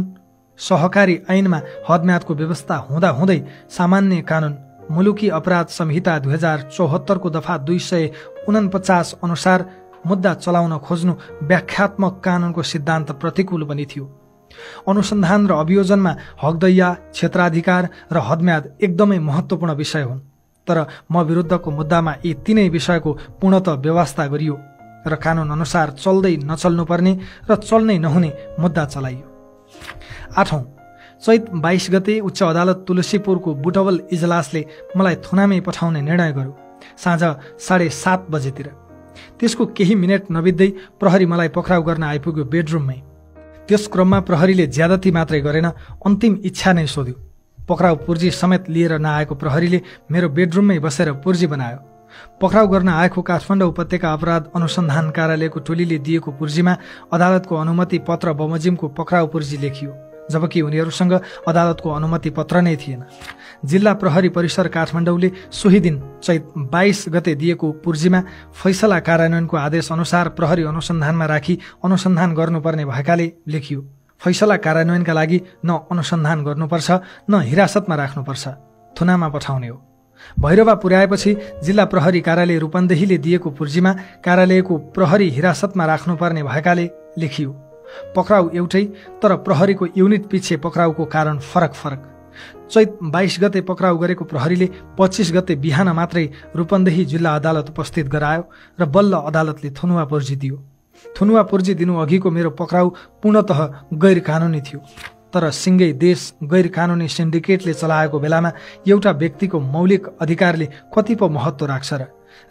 सहकारी ऐनमा हदम्यादको व्यवस्था हुँदाहुँदै सामान्य कानुन मुलुकी अपराध संहिता 2074 को दफा 249 अनुसार मुद्दा चलाउन खोज्नु व्याख्यात्मक कानुनको सिद्धान्त प्रतिकूल पनि थियो। अनुसन्धान र अभियोजनमा हकदैया, क्षेत्राधिकार र हदम्याद एकदमै महत्त्वपूर्ण विषय हुन्। तर म विरुद्धको मुद्दामा यी तीनै विषयको पूर्णतः व्यवस्था गरियो र कानुन अनुसार चल्दै नचल्नुपर्ने र चल्नै नहुने मुद्दा चलाइयो। 8औं, चैत 22 गते उच्च अदालत तुलसीपुरको बुटवल इजलासले मलाई थुनामै पठाउने निर्णय गर्यो। साँझ 7:30 बजेतिर। त्यसको केही मिनेट नबित्दै प्रहरी मलाई पक्राउ गर्न आइपुग्यो बेडरुममै। त्यस क्रममा प्रहरीले ज्यादती मात्रै गरेन, अन्तिम इच्छा नै सोध्यो। पक्राउ पुर्जी समेत लिएर नआएको प्रहरीले मेरो बेडरुममै बसेर पुर्जी बनायो। पक्राउ गर्न आएको काठमाडौँ उपत्यका अपराध अनुसन्धान कार्यालयको टोलीले दिएको पुर्जीमा अदालतको अनुमति पत्र बमोजिमको पक्राउ पुर्जी लेखियो, जबकि उनीहरूसँग अदालतको अनुमति पत्र नै थिएन। जिल्ला प्रहरी परिसर काठमाडौँले सोही दिन चैत 22 गते दिएको पुर्जीमा फैसला कार्यान्वयनको आदेश अनुसार प्रहरी अनुसन्धानमा राखी अनुसन्धान गर्नुपर्ने भएकाले लेखियो। फैसला कार्यान्वयनका लागि न अनुसन्धान गर्नुपर्छ न हिरासतमा राख्नुपर्छ, थुनामा पठाउने हो। भैरवा पुर्याएपछि जिल्ला प्रहरी कार्यालय रूपन्देहीले दिएको पुर्जीमा कार्यालयको प्रहरी हिरासतमा राख्नुपर्ने भएकाले लेखियो। पक्राउ एउटै, तर प्रहरीको युनिट पछि पक्राउको कारण फरक फरक। चैत 22 गते पक्राउ गरेको प्रहरीले 25 गते बिहान मात्रै रूपन्देही जिल्ला अदालत उपस्थित गरायो र बल्ल अदालतले थुनुवा पुर्जी दियो। थुनुवा पुर्जी दिनु अघिको मेरो पक्राउ पूर्णतः गैर कानुनी थियो, तर सिङ्गै देश गैर कानुनी सिन्डिकेटले चलाएको बेलामा एउटा व्यक्तिको मौलिक अधिकारले कति पो महत्त्व राख्छ र?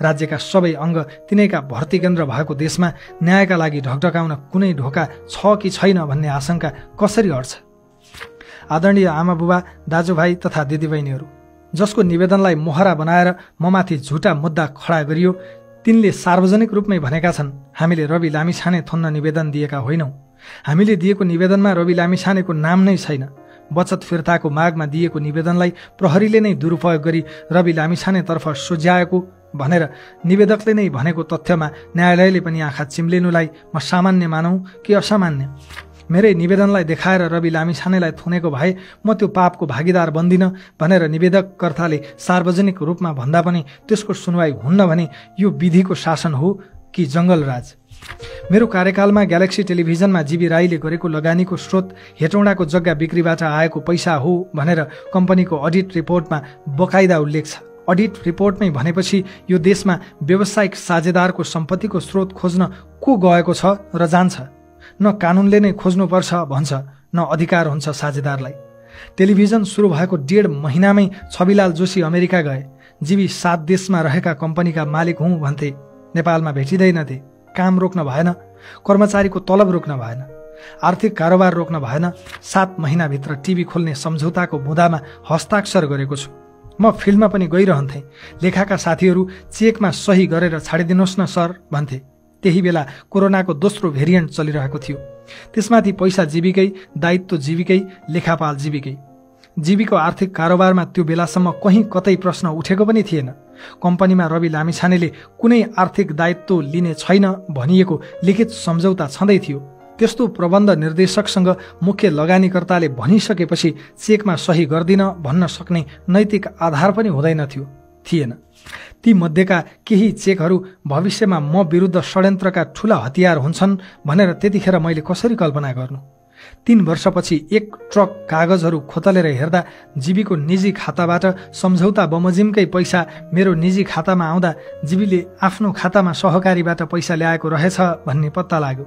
राज्यका सबै अङ्ग तिनैका भर्ती केन्द्र भएको देशमा न्यायका लागि ढकढकाउन कुनै ढोका छ कि छैन भन्ने आशंका कसरी हट्छ? आदरणीय आमाबुबा, दाजुभाइ तथा दिदीबहिनीहरू, जसको निवेदनलाई मोहरा बनाएर ममाथि झुटा मुद्दा खडा गरियो, तिनले सार्वजनिक रूपमै भनेका छन्, हामीले रवि लामिछाने थुन्न निवेदन दिएका होइनौँ। हामीले दिएको निवेदनमा रवि लामिछानेको नाम नै छैन। बचत फिर्ताको मागमा दिएको निवेदनलाई प्रहरीले नै दुरुपयोग गरी रवि लामिछानेतर्फ सुझ्याएको भनेर निवेदकले नै भनेको तथ्यमा न्यायालयले पनि आँखा चिम्लिनुलाई म सामान्य मानौँ कि असामान्य? मेरै निवेदनलाई देखाएर रवि लामिछानेलाई थुनेको भए म त्यो पापको भागीदार बन्दिन भनेर निवेदककर्ताले सार्वजनिक रूपमा भन्दा पनि त्यसको सुनवाई हुन्न भने यो विधिको शासन हो कि जङ्गलराज? मेरो कार्यकालमा ग्यालेक्सी टेलिभिजनमा जीबी राईले गरेको लगानीको स्रोत हेटौँडाको जग्गा बिक्रीबाट आएको पैसा हो भनेर कम्पनीको अडिट रिपोर्टमा बकाइदा उल्लेख छ। अडिट रिपोर्टमै भनेपछि यो देशमा व्यावसायिक साझेदारको सम्पत्तिको स्रोत खोज्न को गएको छ र जान्छ? न कानुनले नै खोज्नुपर्छ भन्छ, न अधिकार हुन्छ साझेदारलाई। टेलिभिजन सुरु भएको 1.5 महिनामै छविलाल जोशी अमेरिका गए। जीबी 7 देशमा रहेका कम्पनीका मालिक हुँ भन्थे, नेपालमा भेटिँदैनथे। काम रोक्न भएन, कर्मचारीको तलब रोक्न भएन, आर्थिक कारोबार रोक्न भएन। 7 महिनाभित्र टिभी खोल्ने सम्झौताको बुँदामा हस्ताक्षर गरेको छु। म फिल्डमा पनि गइरहन्थेँ। लेखाका साथीहरू चेकमा सही गरेर छाडिदिनुहोस् न सर भन्थे। त्यही बेला कोरोनाको दोस्रो भेरिएन्ट चलिरहेको थियो। त्यसमाथि पैसा जीविकै, दायित्व जीविकै, लेखापाल जीविकै। जीवीको आर्थिक कारोबारमा त्यो बेलासम्म कहीँ कतै प्रश्न उठेको पनि थिएन। कम्पनीमा रवि लामिछानेले कुनै आर्थिक दायित्व लिने छैन भनिएको लिखित सम्झौता छँदै थियो। त्यस्तो प्रबन्ध निर्देशकसँग मुख्य लगानीकर्ताले भनिसकेपछि चेकमा सही गर्दिन भन्न सक्ने नैतिक आधार पनि थिएन। ती मध्येका केही चेकहरू भविष्यमा म विरुद्ध षड्यन्त्रका ठूला हतियार हुन्छन् भनेर त्यतिखेर मैले कसरी कल्पना गर्नु? 3 वर्षपछि 1 ट्रक कागजहरू खोतलेर हेर्दा जीवीको निजी खाताबाट सम्झौता बमोजिमकै पैसा मेरो निजी खातामा आउँदा जीवीले आफ्नो खातामा सहकारीबाट पैसा ल्याएको रहेछ भन्ने पत्ता लाग्यो।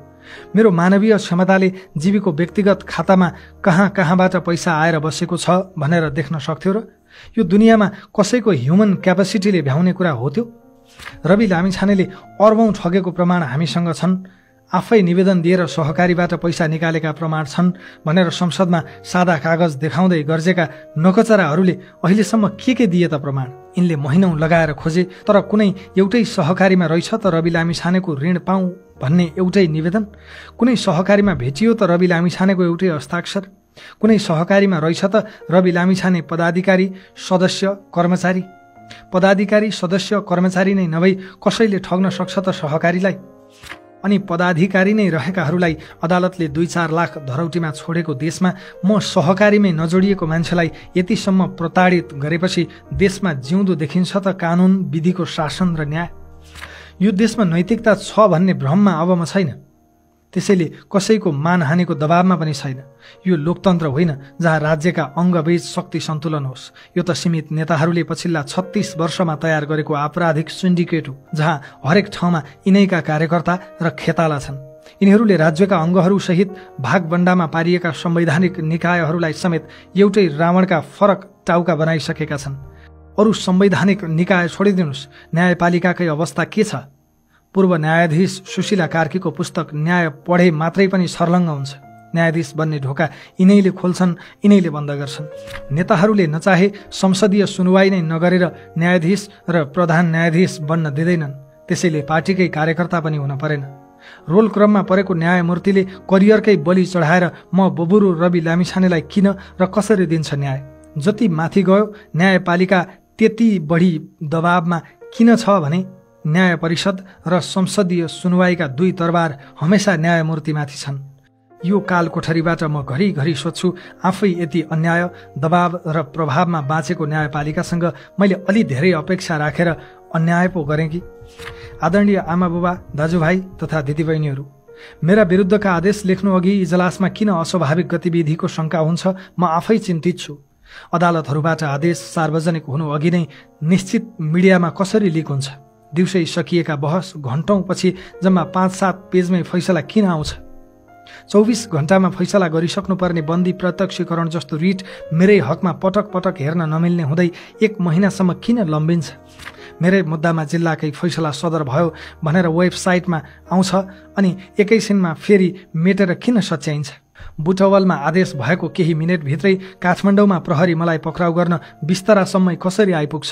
मेरो मानवीय क्षमताले जीवीको व्यक्तिगत खातामा कहाँबाट पैसा आएर बसेको छ भनेर देख्न सक्थ्यो र? यो दुनियाँमा कसैको ह्युमन क्यापेसिटीले भ्याउने कुरा हो त्यो? रवि लामिछानेले अर्बौं ठगेको प्रमाण हामीसँग छन्। आफै निवेदन दिएर सहकारीबाट पैसा निकालेका प्रमाण छन् भनेर संसदमा सादा कागज देखाउँदै गर्जेका नकचराहरूले अहिलेसम्म के दिए त प्रमाण? यिनले महिनौं लगाएर खोजे, तर कुनै एउटै सहकारीमा रहेछ त रवि लामिछानेको ऋण पाऊँ भन्ने एउटै निवेदन? कुनै सहकारीमा भेटियो त रवि लामिछानेको एउटै हस्ताक्षर? कुनै सहकारीमा रहेछ त रवि लामिछाने पदाधिकारी, सदस्य, कर्मचारी? पदाधिकारी, सदस्य, कर्मचारी नै नभई कसैले ठग्न सक्छ त सहकारीलाई? अनि पदाधिकारी नै रहेकाहरूलाई अदालतले 2-4 लाख धरौटीमा छोडेको देशमा म सहकारीमै नजोडिएको मान्छेलाई यतिसम्म प्रताडित गरेपछि देशमा जिउँदो देखिन्छ त कानुन, विधिको शासन र न्याय? यो देशमा नैतिकता छ भन्ने भ्रममा अब म छैन। त्यसैले कसैको मानहानिको दबावमा पनि छैन। यो लोकतन्त्र होइन जहाँ राज्यका अङ्गबीच शक्ति सन्तुलन होस्। यो त सीमित नेताहरूले पछिल्ला 36 वर्षमा तयार गरेको आपराधिक सिन्डिकेट हो, जहाँ हरेक ठाउँमा यिनैका कार्यकर्ता र खेताला छन्। यिनीहरूले राज्यका अङ्गहरू सहित भागबण्डामा पारिएका संवैधानिक निकायहरूलाई समेत एउटै रावणका फरक टाउका बनाइसकेका छन्। अरू संवैधानिक निकाय छोडिदिनुस्, न्यायपालिकाकै अवस्था के छ? पूर्व न्यायाधीश सुशीला कार्कीको पुस्तक न्याय पढे मात्रै पनि सर्लङ्ग हुन्छ। न्यायाधीश बन्ने ढोका यिनैले खोल्छन्, यिनैले बन्द गर्छन्। नेताहरूले नचाहे संसदीय सुनवाई नै नगरेर न्यायाधीश र प्रधान न्यायाधीश बन्न दिँदैनन्। त्यसैले पार्टीकै कार्यकर्ता पनि हुन परेन। रोल क्रममा परेको न्यायमूर्तिले करियरकै बलि चढाएर म बबुरु रवि लामिछानेलाई किन र कसरी दिन्छ न्याय? जति माथि गयो न्यायपालिका त्यति बढी दबावमा किन छ भने न्याय परिषद र संसदीय सुनवाईका दुई तरबार हमेसा न्यायमूर्तिमाथि छन्। यो काल कोठरीबाट म घरिघरि सोध्छु, आफै यति अन्याय, दबाव र प्रभावमा बाँचेको न्यायपालिकासँग मैले अलि धेरै अपेक्षा राखेर अन्याय पो गरेँ कि? आदरणीय आमा बुबा, दाजुभाइ तथा दिदीबहिनीहरू, मेरा विरुद्धका आदेश लेख्नु अघि इजलासमा किन अस्वाभाविक गतिविधिको शङ्का हुन्छ म आफै चिन्तित छु। अदालतहरूबाट आदेश सार्वजनिक हुनु अघि नै निश्चित मिडियामा कसरी लिक हुन्छ? दिउँसै सकिएका बहस घण्टौँपछि जम्मा 5-7 पेजमै फैसला किन आउँछ? 24 घण्टामा फैसला गरिसक्नुपर्ने बन्दी प्रत्यक्षीकरण जस्तो रिट मेरै हकमा पटक पटक हेर्न नमिल्ने हुँदै 1 महिनासम्म किन लम्बिन्छ? मेरै मुद्दामा जिल्लाकै फैसला सदर भयो भनेर वेबसाइटमा आउँछ अनि एकैछिनमा फेरि मेटेर किन सच्याइन्छ? बुटवलमा आदेश भएको केही मिनेटभित्रै काठमाडौँमा प्रहरी मलाई पक्राउ गर्न बिस्तरासम्मै कसरी आइपुग्छ?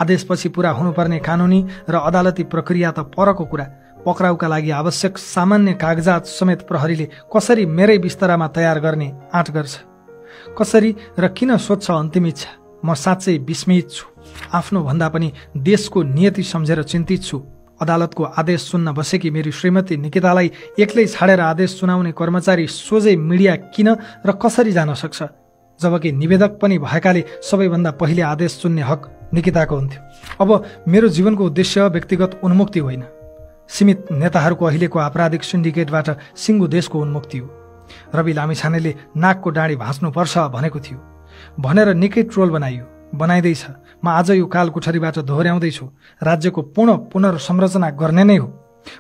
आदेशपछि पूरा हुनुपर्ने कानुनी र अदालती प्रक्रिया त परको कुरा। पक्राउका लागि आवश्यक सामान्य कागजात समेत प्रहरीले कसरी मेरै बिस्तरामा तयार गर्ने आँट गर्छ? कसरी र किन सोध्छ अन्तिम इच्छा? म साँच्चै विस्मित छु। आफ्नो भन्दा पनि देशको नियति सम्झेर चिन्तित छु। अदालतको आदेश सुन्न बसेकी मेरी श्रीमती निकितालाई एक्लै छाडेर आदेश सुनाउने कर्मचारी सोझै मिडिया किन र कसरी जान सक्छ? जबकि निवेदक पनि भएकाले सबैभन्दा पहिले आदेश सुन्ने हक निकिताको हुन्थ्यो। अब मेरो जीवनको उद्देश्य व्यक्तिगत उन्मुक्ति होइन, सीमित नेताहरूको अहिलेको आपराधिक सिन्डिकेटबाट सिङ्गो देशको उन्मुक्ति हो। रवि लामिछानेले नाकको डाँडी भाँच्नुपर्छ भनेको थियो भनेर निकै ट्रोल बनाइयो, बनाइँदैछ। म आज यो काल कोठरीबाट दोहोर्याउँदैछु, राज्यको पूर्ण पुनर्संरचना गर्ने नै हो।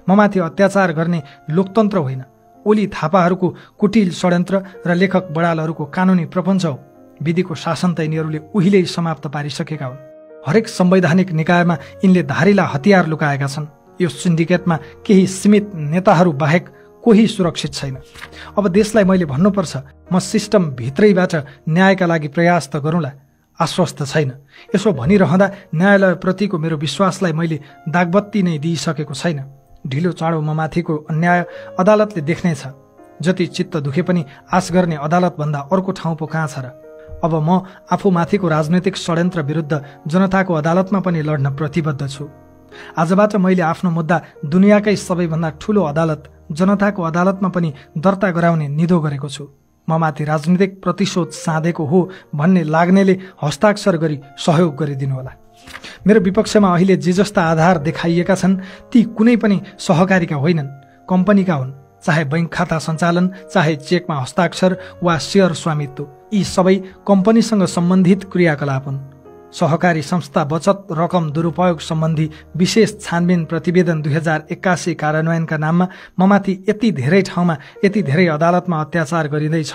ममाथि अत्याचार गर्ने लोकतन्त्र होइन, ओली थापाहरूको कुटिल षड्यन्त्र र लेखक बडालहरूको कानुनी प्रपञ्च हो। विधिको शासन त यिनीहरूले उहिल्यै समाप्त पारिसकेका हुन्। हरेक संवैधानिक निकायमा यिनले धारिला हतियार लुकाएका छन्। यो सिन्डिकेटमा केही सीमित नेताहरू बाहेक कोही सुरक्षित छैन। अब देशलाई मैले भन्नुपर्छ, म सिस्टम भित्रैबाट न्यायका लागि प्रयास त गरौँला, आश्वस्त छैन। यसो भनिरहँदा न्यायालयप्रतिको मेरो विश्वासलाई मैले दागबत्ती नै दिइसकेको छैन। ढिलो चाँडो म माथिको अन्याय अदालतले देख्नेछ। जति चित्त दुखे पनि आश गर्ने अदालतभन्दा अर्को ठाउँ पो कहाँ छ र? अब म आफूमाथिको राजनैतिक षड्यन्त्र विरुद्ध जनताको अदालतमा पनि लड्न प्रतिबद्ध छु। आजबाट मैले आफ्नो मुद्दा दुनियाँकै सबैभन्दा ठूलो अदालत जनताको अदालतमा पनि दर्ता गराउने निधो गरेको छु। म माथि राजनीतिक प्रतिशोध साधेको हो भन्ने लाग्नेले हस्ताक्षर गरी सहयोग गरिदिनुहोला। मेरो विपक्षमा अहिले जे जस्ता आधार देखाइएका छन् ती कुनै पनि सहकारीका होइनन्, कम्पनीका हुन्। चाहे बैंक खाता सञ्चालन, चाहे चेकमा हस्ताक्षर वा शेयर स्वामित्व, यी सबै कम्पनीसँग सम्बन्धित क्रियाकलाप हुन्। सहकारी संस्था बचत रकम दुरुपयोग सम्बन्धी विशेष छानबिन प्रतिवेदन 2081 कार्यान्वयनका नाममा ममाथि यति धेरै ठाउँमा यति धेरै अदालतमा अत्याचार गरिँदैछ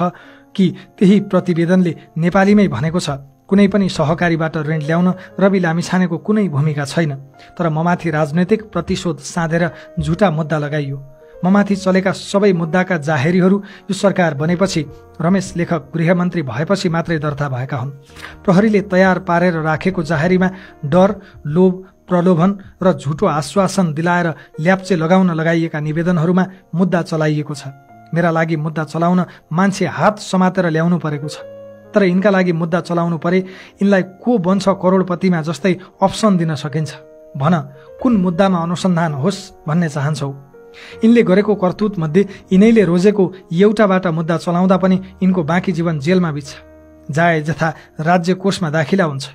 कि त्यही प्रतिवेदनले नेपालीमै भनेको छ, कुनै पनि सहकारीबाट ऋण ल्याउन रवि लामिछानेको कुनै भूमिका छैन। तर ममाथि राजनैतिक प्रतिशोध साधेर झुटा मुद्दा लगाइयो। ममाथि चलेका सबै मुद्दाका जाहेरीहरू यो सरकार बनेपछि रमेश लेखक गृहमन्त्री भएपछि मात्रै दर्ता भएका हुन्। प्रहरीले तयार पारेर राखेको जाहेरीमा डर, लोभ, प्रलोभन र झुटो आश्वासन दिलाएर ल्याप्चे लगाउन लगाइएका निवेदनहरूमा मुद्दा चलाइएको छ। मेरा लागि मुद्दा चलाउन मान्छे हात समातेर ल्याउनु परेको छ। तर यिनका लागि मुद्दा चलाउनु परे यिनलाई को बन्छ करोडपतिमा जस्तै अप्सन दिन सकिन्छ। भन, कुन मुद्दामा अनुसन्धान होस् भन्ने चाहन्छौ? यिनले गरेको करतुत मध्ये यिनैले रोजेको एउटाबाट मुद्दा चलाउँदा पनि यिनको बाँकी जीवन जेलमा बित्छ। जाय जथा राज्य कोषमा दाखिला हुन्छ।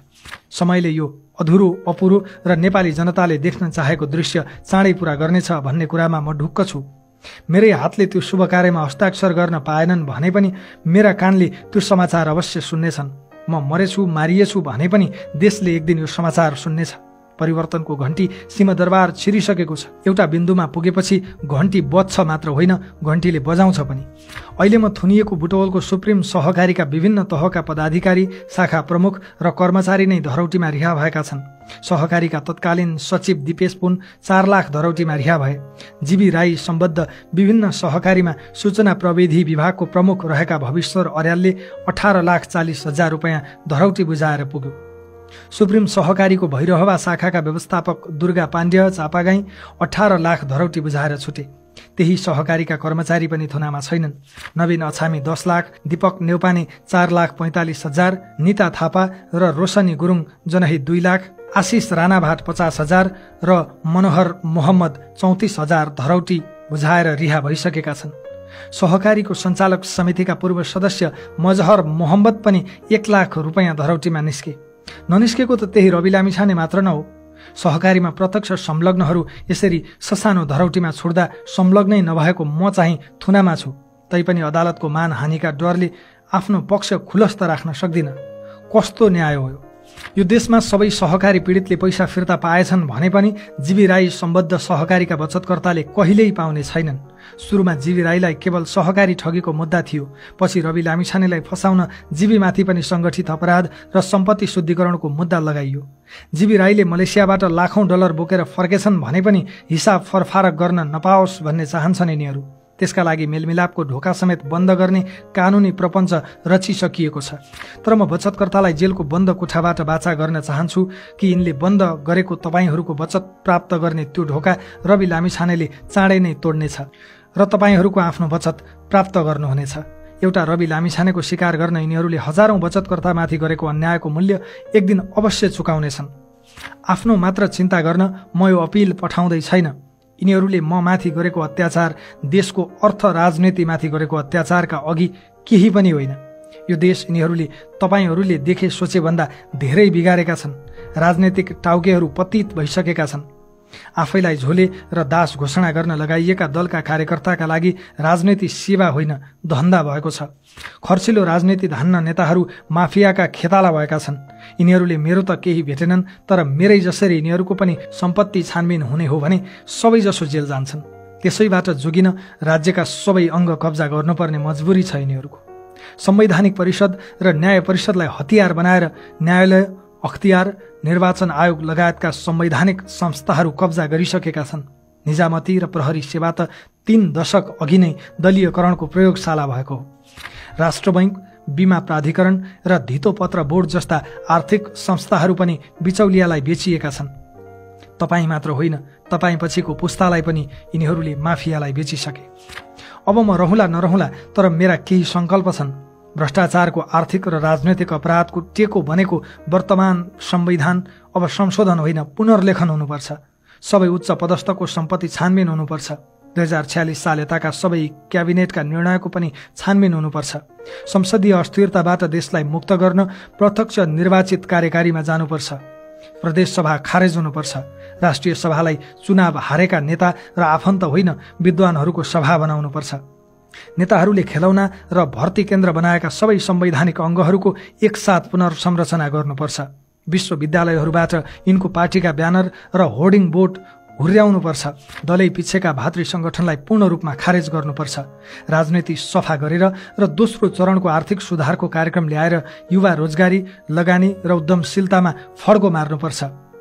समयले यो अधुरो, अपुरो र नेपाली जनताले देख्न चाहेको दृश्य चाँडै पूरा गर्नेछ भन्ने कुरामा म ढुक्क छु। मेरै हातले त्यो शुभ कार्यमा हस्ताक्षर गर्न पाएनन् भने पनि मेरा कानले त्यो समाचार अवश्य सुन्नेछन्। म मरेछु, मारिएछु भने पनि देशले एक दिन यो समाचार सुन्नेछ। परिवर्तनको घण्टी सिंहदरबार छिरिसकेको छ। एउटा बिन्दुमा पुगेपछि घण्टी बज्छ मात्र होइन, घण्टीले बजाउँछ पनि। अहिले म थुनिएको बुटवलको सुप्रिम सहकारीका विभिन्न तहका पदाधिकारी, शाखा प्रमुख र कर्मचारी नै धरौटीमा रिहा भएका छन्। सहकारीका तत्कालीन सचिव दिपेश पुन 4 लाख धरौटीमा रिहा भए। जीवी राई सम्बद्ध विभिन्न सहकारीमा सूचना प्रविधि विभागको प्रमुख रहेका भविश्वर अर्यालले 18,40,000 रुपैयाँ धरौटी बुझाएर पुग्यो। सुप्रिम सहकारीको भैरहवा शाखाका व्यवस्थापक दुर्गा पाण्ड्य चापागाई 18 लाख धरौटी बुझाएर छुटे। त्यही सहकारीका कर्मचारी पनि थुनामा छैनन्। नवीन अछामी 10 लाख, दीपक नेउपाने 4,45,000, निता थापा र रोशनी गुरुङ जनही 2 लाख, आशिष राणाभाट 50,000 र मनोहर मोहम्मद 34,000 धरौटी बुझाएर रिहा भइसकेका छन्। सहकारीको सञ्चालक समितिका पूर्व सदस्य मजहर मोहम्मद पनि 1 लाख रुपैयाँ धरौटीमा निस्के। ननिस्केको त त्यही रवि लामिछाने मात्र न हो। सहकारीमा प्रत्यक्ष संलग्नहरू यसरी ससानो धरौटीमा छोड्दा संलग्नै नभएको म चाहिँ थुनामा छु। तैपनि अदालतको मानहानिका डरले आफ्नो पक्ष खुलस्त राख्न सक्दिन। कस्तो न्याय हो यो? देशमा सबै सहकारी पीडितले पैसा फिर्ता पाएछन् भने पनि जीवी राई सम्बद्ध सहकारीका बचतकर्ताले कहिल्यै पाउने छैनन्। सुरुमा जीवी राईलाई केवल सहकारी ठगीको मुद्दा थियो। पछि रवि लामिछानेलाई फसाउन जीवीमाथि पनि सङ्गठित अपराध र सम्पत्ति शुद्धिकरणको मुद्दा लगाइयो। जीवी राईले मलेसियाबाट लाखौं डलर बोकेर फर्केछन् भने पनि हिसाब फरफारक गर्न नपाओस् भन्ने चाहन्छन् यिनीहरू। त्यसका लागि मेलमिलापको ढोका समेत बन्द गर्ने कानुनी प्रपञ्च रचिसकिएको छ। तर म बचतकर्तालाई जेलको बन्द कोठाबाट बाचा गर्न चाहन्छु कि यिनले बन्द गरेको तपाईँहरूको बचत प्राप्त गर्ने त्यो ढोका रवि लामिछानेले चाँडै नै तोड्नेछ र तपाईँहरूको आफ्नो बचत प्राप्त गर्नुहुनेछ। एउटा रवि लामिछानेको शिकार गर्न यिनीहरूले हजारौं बचतकर्तामाथि गरेको अन्यायको मूल्य एक दिन अवश्य चुकाउनेछन्। आफ्नो मात्र चिन्ता गर्न म यो अपिल पठाउँदै छैन। यिनीहरूले म माथि गरेको अत्याचार देशको अर्थ राजनीतिमाथि गरेको अत्याचारका अघि केही पनि होइन। यो देश यिनीहरूले तपाईँहरूले देखे सोचे भन्दा धेरै बिगारेका छन्। राजनैतिक टाउकेहरू पतित भइसकेका छन्। आफैलाई झोले र दास घोषणा गर्न लगाइएका दलका कार्यकर्ताका लागि राजनीति सेवा होइन, धन्दा भएको छ। खर्चिलो राजनीति धान्न नेताहरू माफियाका खेताला भएका छन्। यिनीहरूले मेरो त केही भेटेनन्, तर मेरै जसरी यिनीहरूको पनि सम्पत्ति छानबिन हुने हो भने सबैजसो जेल जान्छन्। त्यसैबाट जोगिन राज्यका सबै अङ्ग कब्जा गर्नुपर्ने मजबुरी छ यिनीहरूको। संवैधानिक परिषद र न्याय परिषदलाई हतियार बनाएर न्यायालय, अख्तियार, निर्वाचन आयोग लगायतका संवैधानिक संस्थाहरू कब्जा गरिसकेका छन्। निजामती र प्रहरी सेवा त 3 दशक अघि नै दलीयकरणको प्रयोगशाला भएको हो। राष्ट्र बैंक, बीमा प्राधिकरण र धितोपत्र बोर्ड जस्ता आर्थिक संस्थाहरू पनि बिचौलियालाई बेचिएका छन्। तपाईँ मात्र होइन, तपाईँ पछिको पुस्तालाई पनि यिनीहरूले माफियालाई बेचिसके। अब म रहँला नरहँला, तर मेरा केही सङ्कल्प छन्। भ्रष्टाचारको आर्थिक र राजनैतिक अपराधको टेको बनेको वर्तमान संविधान अब संशोधन होइन, पुनर्लेखन हुनुपर्छ। सबै उच्च पदस्थको सम्पत्ति छानबिन हुनुपर्छ। 2046 साल यताका सबै क्याबिनेटका निर्णयको पनि छानबिन हुनुपर्छ। संसदीय अस्थिरताबाट देशलाई मुक्त गर्न प्रत्यक्ष निर्वाचित कार्यकारीमा जानुपर्छ। प्रदेश सभा खारेज हुनुपर्छ। राष्ट्रिय सभालाई चुनाव हारेका नेता र आफन्त होइन, विद्वानहरूको सभा बनाउनुपर्छ। नेताहरूले खेलौना र भर्ती केन्द्र बनाएका सबै संवैधानिक अङ्गहरूको एकसाथ पुनर्संरचना गर्नुपर्छ। विश्वविद्यालयहरूबाट यिनको पार्टीका ब्यानर र होर्डिङ बोर्ड हुर्याउनुपर्छ। दलै पिछेका भातृ संगठनलाई पूर्ण रूपमा खारेज गर्नुपर्छ। राजनीति सफा गरेर र दोस्रो चरणको आर्थिक सुधारको कार्यक्रम ल्याएर युवा रोजगारी, लगानी र उद्यमशीलतामा फड्को मार्नुपर्छ।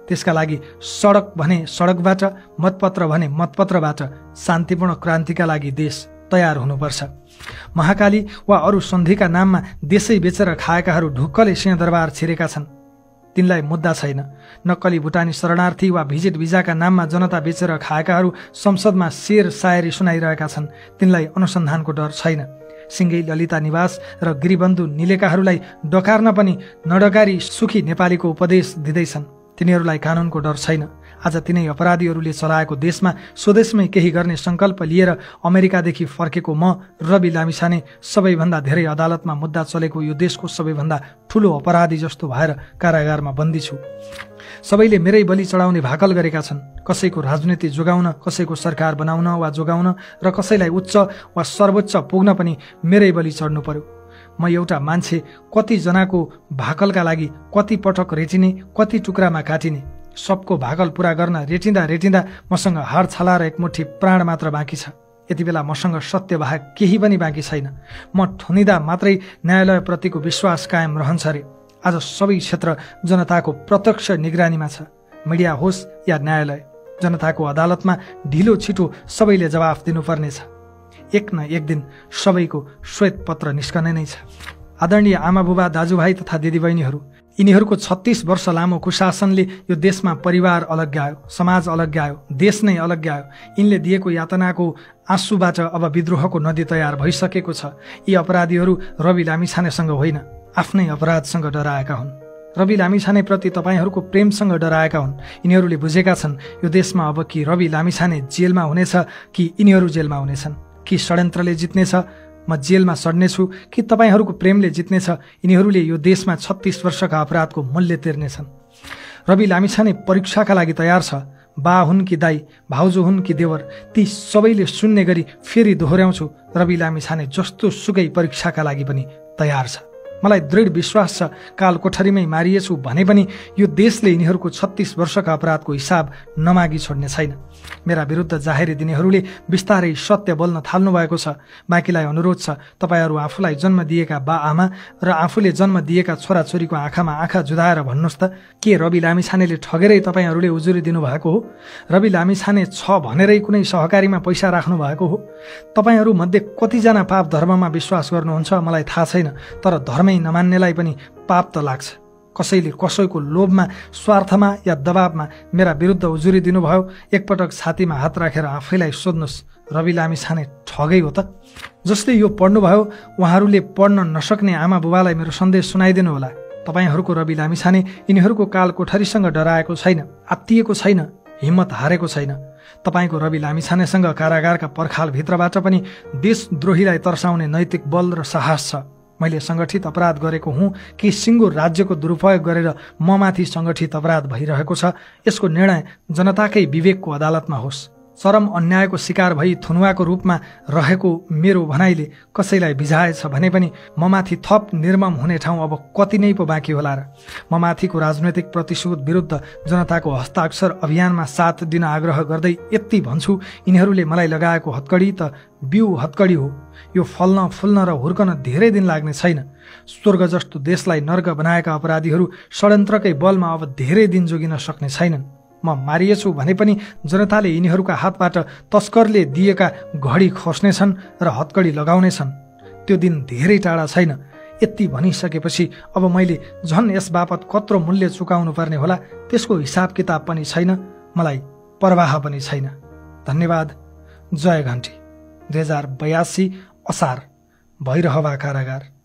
त्यसका लागि सडक भने सडकबाट, मतपत्र भने मतपत्रबाट शान्तिपूर्ण क्रान्तिका लागि देश तयार हुनुपर्छ। महाकाली वा अरू सन्धिका नाममा देशै बेचेर खाएकाहरू ढुक्कले सिंहदरबार छिरेका छन्। तिनलाई मुद्दा छैन। नक्कली भुटानी शरणार्थी वा भिजिट भिजाका नाममा जनता बेचेर खाएकाहरू संसदमा शेर सायरी सुनाइरहेका छन्। तिनलाई अनुसन्धानको डर छैन। सिङ्गै ललिता निवास र गिरिबन्धु निलेकाहरूलाई डकार्न पनि नडकारी सुखी नेपालीको उपदेश दिँदैछन्। तिनीहरूलाई कानुनको डर छैन। आज तिनै अपराधीहरूले चलाएको देशमा स्वदेशमै केही गर्ने सङ्कल्प लिएर अमेरिकादेखि फर्केको म रवि लामिछाने सबैभन्दा धेरै अदालतमा मुद्दा चलेको यो देशको सबैभन्दा ठुलो अपराधी जस्तो भएर कारागारमा बन्दी छु। सबैले मेरै बलि चढाउने भाकल गरेका छन्। कसैको राजनीति जोगाउन, कसैको सरकार बनाउन वा जोगाउन र कसैलाई उच्च वा सर्वोच्च पुग्न पनि मेरै बलि चढ्नु पर्यो। म एउटा मान्छे कति जनाको भाकलका लागि कति पटक रेटिने, कति टुक्रामा काटिने, सबको भागल पूरा गर्न रेटिँदा रेटिँदा मसँग हाड छलाएर एक मुठी प्राण मात्र बाँकी छ। यति बेला मसँग सत्य बाहेक केही पनि बाँकी छैन। म ठुनिँदा मात्रै न्यायालयप्रतिको विश्वास कायम रहन्छ रे। आज सबै क्षेत्र जनताको प्रत्यक्ष निगरानीमा छ। मिडिया होस् या न्यायालय, जनताको अदालतमा ढिलो छिटो सबैले जवाफ दिनुपर्नेछ। एक न एक दिन सबैको श्वेत पत्र निस्कने नै छ। आदरणीय आमा बुबा, दाजुभाइ तथा दिदीबहिनीहरू, यिनीहरूको 36 वर्ष लामो कुशासनले यो देशमा परिवार अलग्यायो, समाज अलग्यायो, देश नै अलग्यायो। यिनले दिएको यातनाको आँसुबाट अब विद्रोहको नदी तयार भइसकेको छ। यी अपराधीहरू रवि लामिछानेसँग होइन, आफ्नै अपराधसँग डराएका हुन्। रवि लामिछानेप्रति तपाईँहरूको प्रेमसँग डराएका हुन्। यिनीहरूले बुझेका छन् यो देशमा अब कि रवि लामिछाने जेलमा हुनेछ कि यिनीहरू जेलमा हुनेछन्। कि षड्यन्त्रले जित्नेछ, म जेलमा सड्नेछु, कि तपाईँहरूको प्रेमले जित्नेछ, यिनीहरूले यो देशमा 36 वर्षका अपराधको मूल्य तिर्नेछन्। रवि लामिछाने परीक्षाका लागि तयार छ। बा हुन् कि दाई, भाउजू हुन् कि देवर, ती सबैले सुन्ने गरी फेरि दोहोऱ्याउँछु, रवि लामिछाने जस्तो सुकै परीक्षाका लागि पनि तयार छ। मलाई दृढ विश्वास छ काल कोठरीमै मारिएछु भने पनि यो देशले यिनीहरूको 36 वर्षका अपराधको हिसाब नमागी छोड्ने छैन। मेरा विरुद्ध जाहेरी दिनेहरूले बिस्तारै सत्य बोल्न थाल्नु भएको छ। बाँकीलाई अनुरोध छ, तपाईँहरू आफूलाई जन्म दिएका बा आमा र आफूले जन्म दिएका छोराछोरीको आँखामा आँखा जुधाएर भन्नुहोस् त, के रवि लामिछानेले ठगेरै तपाईँहरूले उजुरी दिनुभएको हो? रवि लामिछाने छ भनेरै कुनै सहकारीमा पैसा राख्नु भएको हो? तपाईँहरू मध्ये कतिजना पाप धर्ममा विश्वास गर्नुहुन्छ मलाई थाहा छैन, तर धर्मै नमान्नेलाई पनि पाप त लाग्छ। कसैले कसैको लोभमा, स्वार्थमा या दबावमा मेरा विरुद्ध उजुरी दिनुभयो, एकपटक छातीमा हात राखेर आफैलाई सोध्नुहोस्, रवि लामिछाने ठगै हो त? जसले यो पढ्नुभयो उहाँहरूले पढ्न नसक्ने आमा बुबालाई मेरो सन्देश सुनाइदिनु होला। तपाईँहरूको रवि लामिछाने यिनीहरूको काल कोठरीसँग डराएको छैन, आत्तिएको छैन, हिम्मत हारेको छैन। तपाईँको रवि लामिछानेसँग कारागारका पर्खालभित्रबाट पनि देशद्रोहीलाई तर्साउने नैतिक बल र साहस छ। मैले सङ्गठित अपराध गरेको हुँ कि सिङ्गो राज्यको दुरुपयोग गरेर ममाथि सङ्गठित अपराध भइरहेको छ, यसको निर्णय जनताकै विवेकको अदालतमा होस्। चरम अन्यायको शिकार भई थुनुवाको रूपमा रहेको मेरो भनाइले कसैलाई भिजाएछ भने पनि ममाथि थप निर्मम हुने ठाउँ अब कति नै पो बाँकी होला र? ममाथिको राजनैतिक प्रतिशोध विरुद्ध जनताको हस्ताक्षर अभियानमा साथ दिन आग्रह गर्दै यति भन्छु, यिनीहरूले मलाई लगाएको हत्कडी त बिउ हत्कडी हो। यो फल्न फुल्न र हुर्कन धेरै दिन लाग्ने छैन। स्वर्ग जस्तो देशलाई नर्क बनाएका अपराधीहरू षड्यन्त्रकै बलमा अब धेरै दिन जोगिन सक्ने छैनन्। म मारिएछु भने पनि जनताले यिनीहरूका हातबाट तस्करले दिएका घडी खोस्नेछन् र हत्कडी लगाउनेछन्। त्यो दिन धेरै टाढा छैन। यति भनिसकेपछि अब मैले झन् यस बापत कत्रो मूल्य चुकाउनु पर्ने होला त्यसको हिसाब किताब पनि छैन, मलाई परवाह पनि छैन। धन्यवाद। जय घन्टी। 2082 असार, भैरहवा कारागार।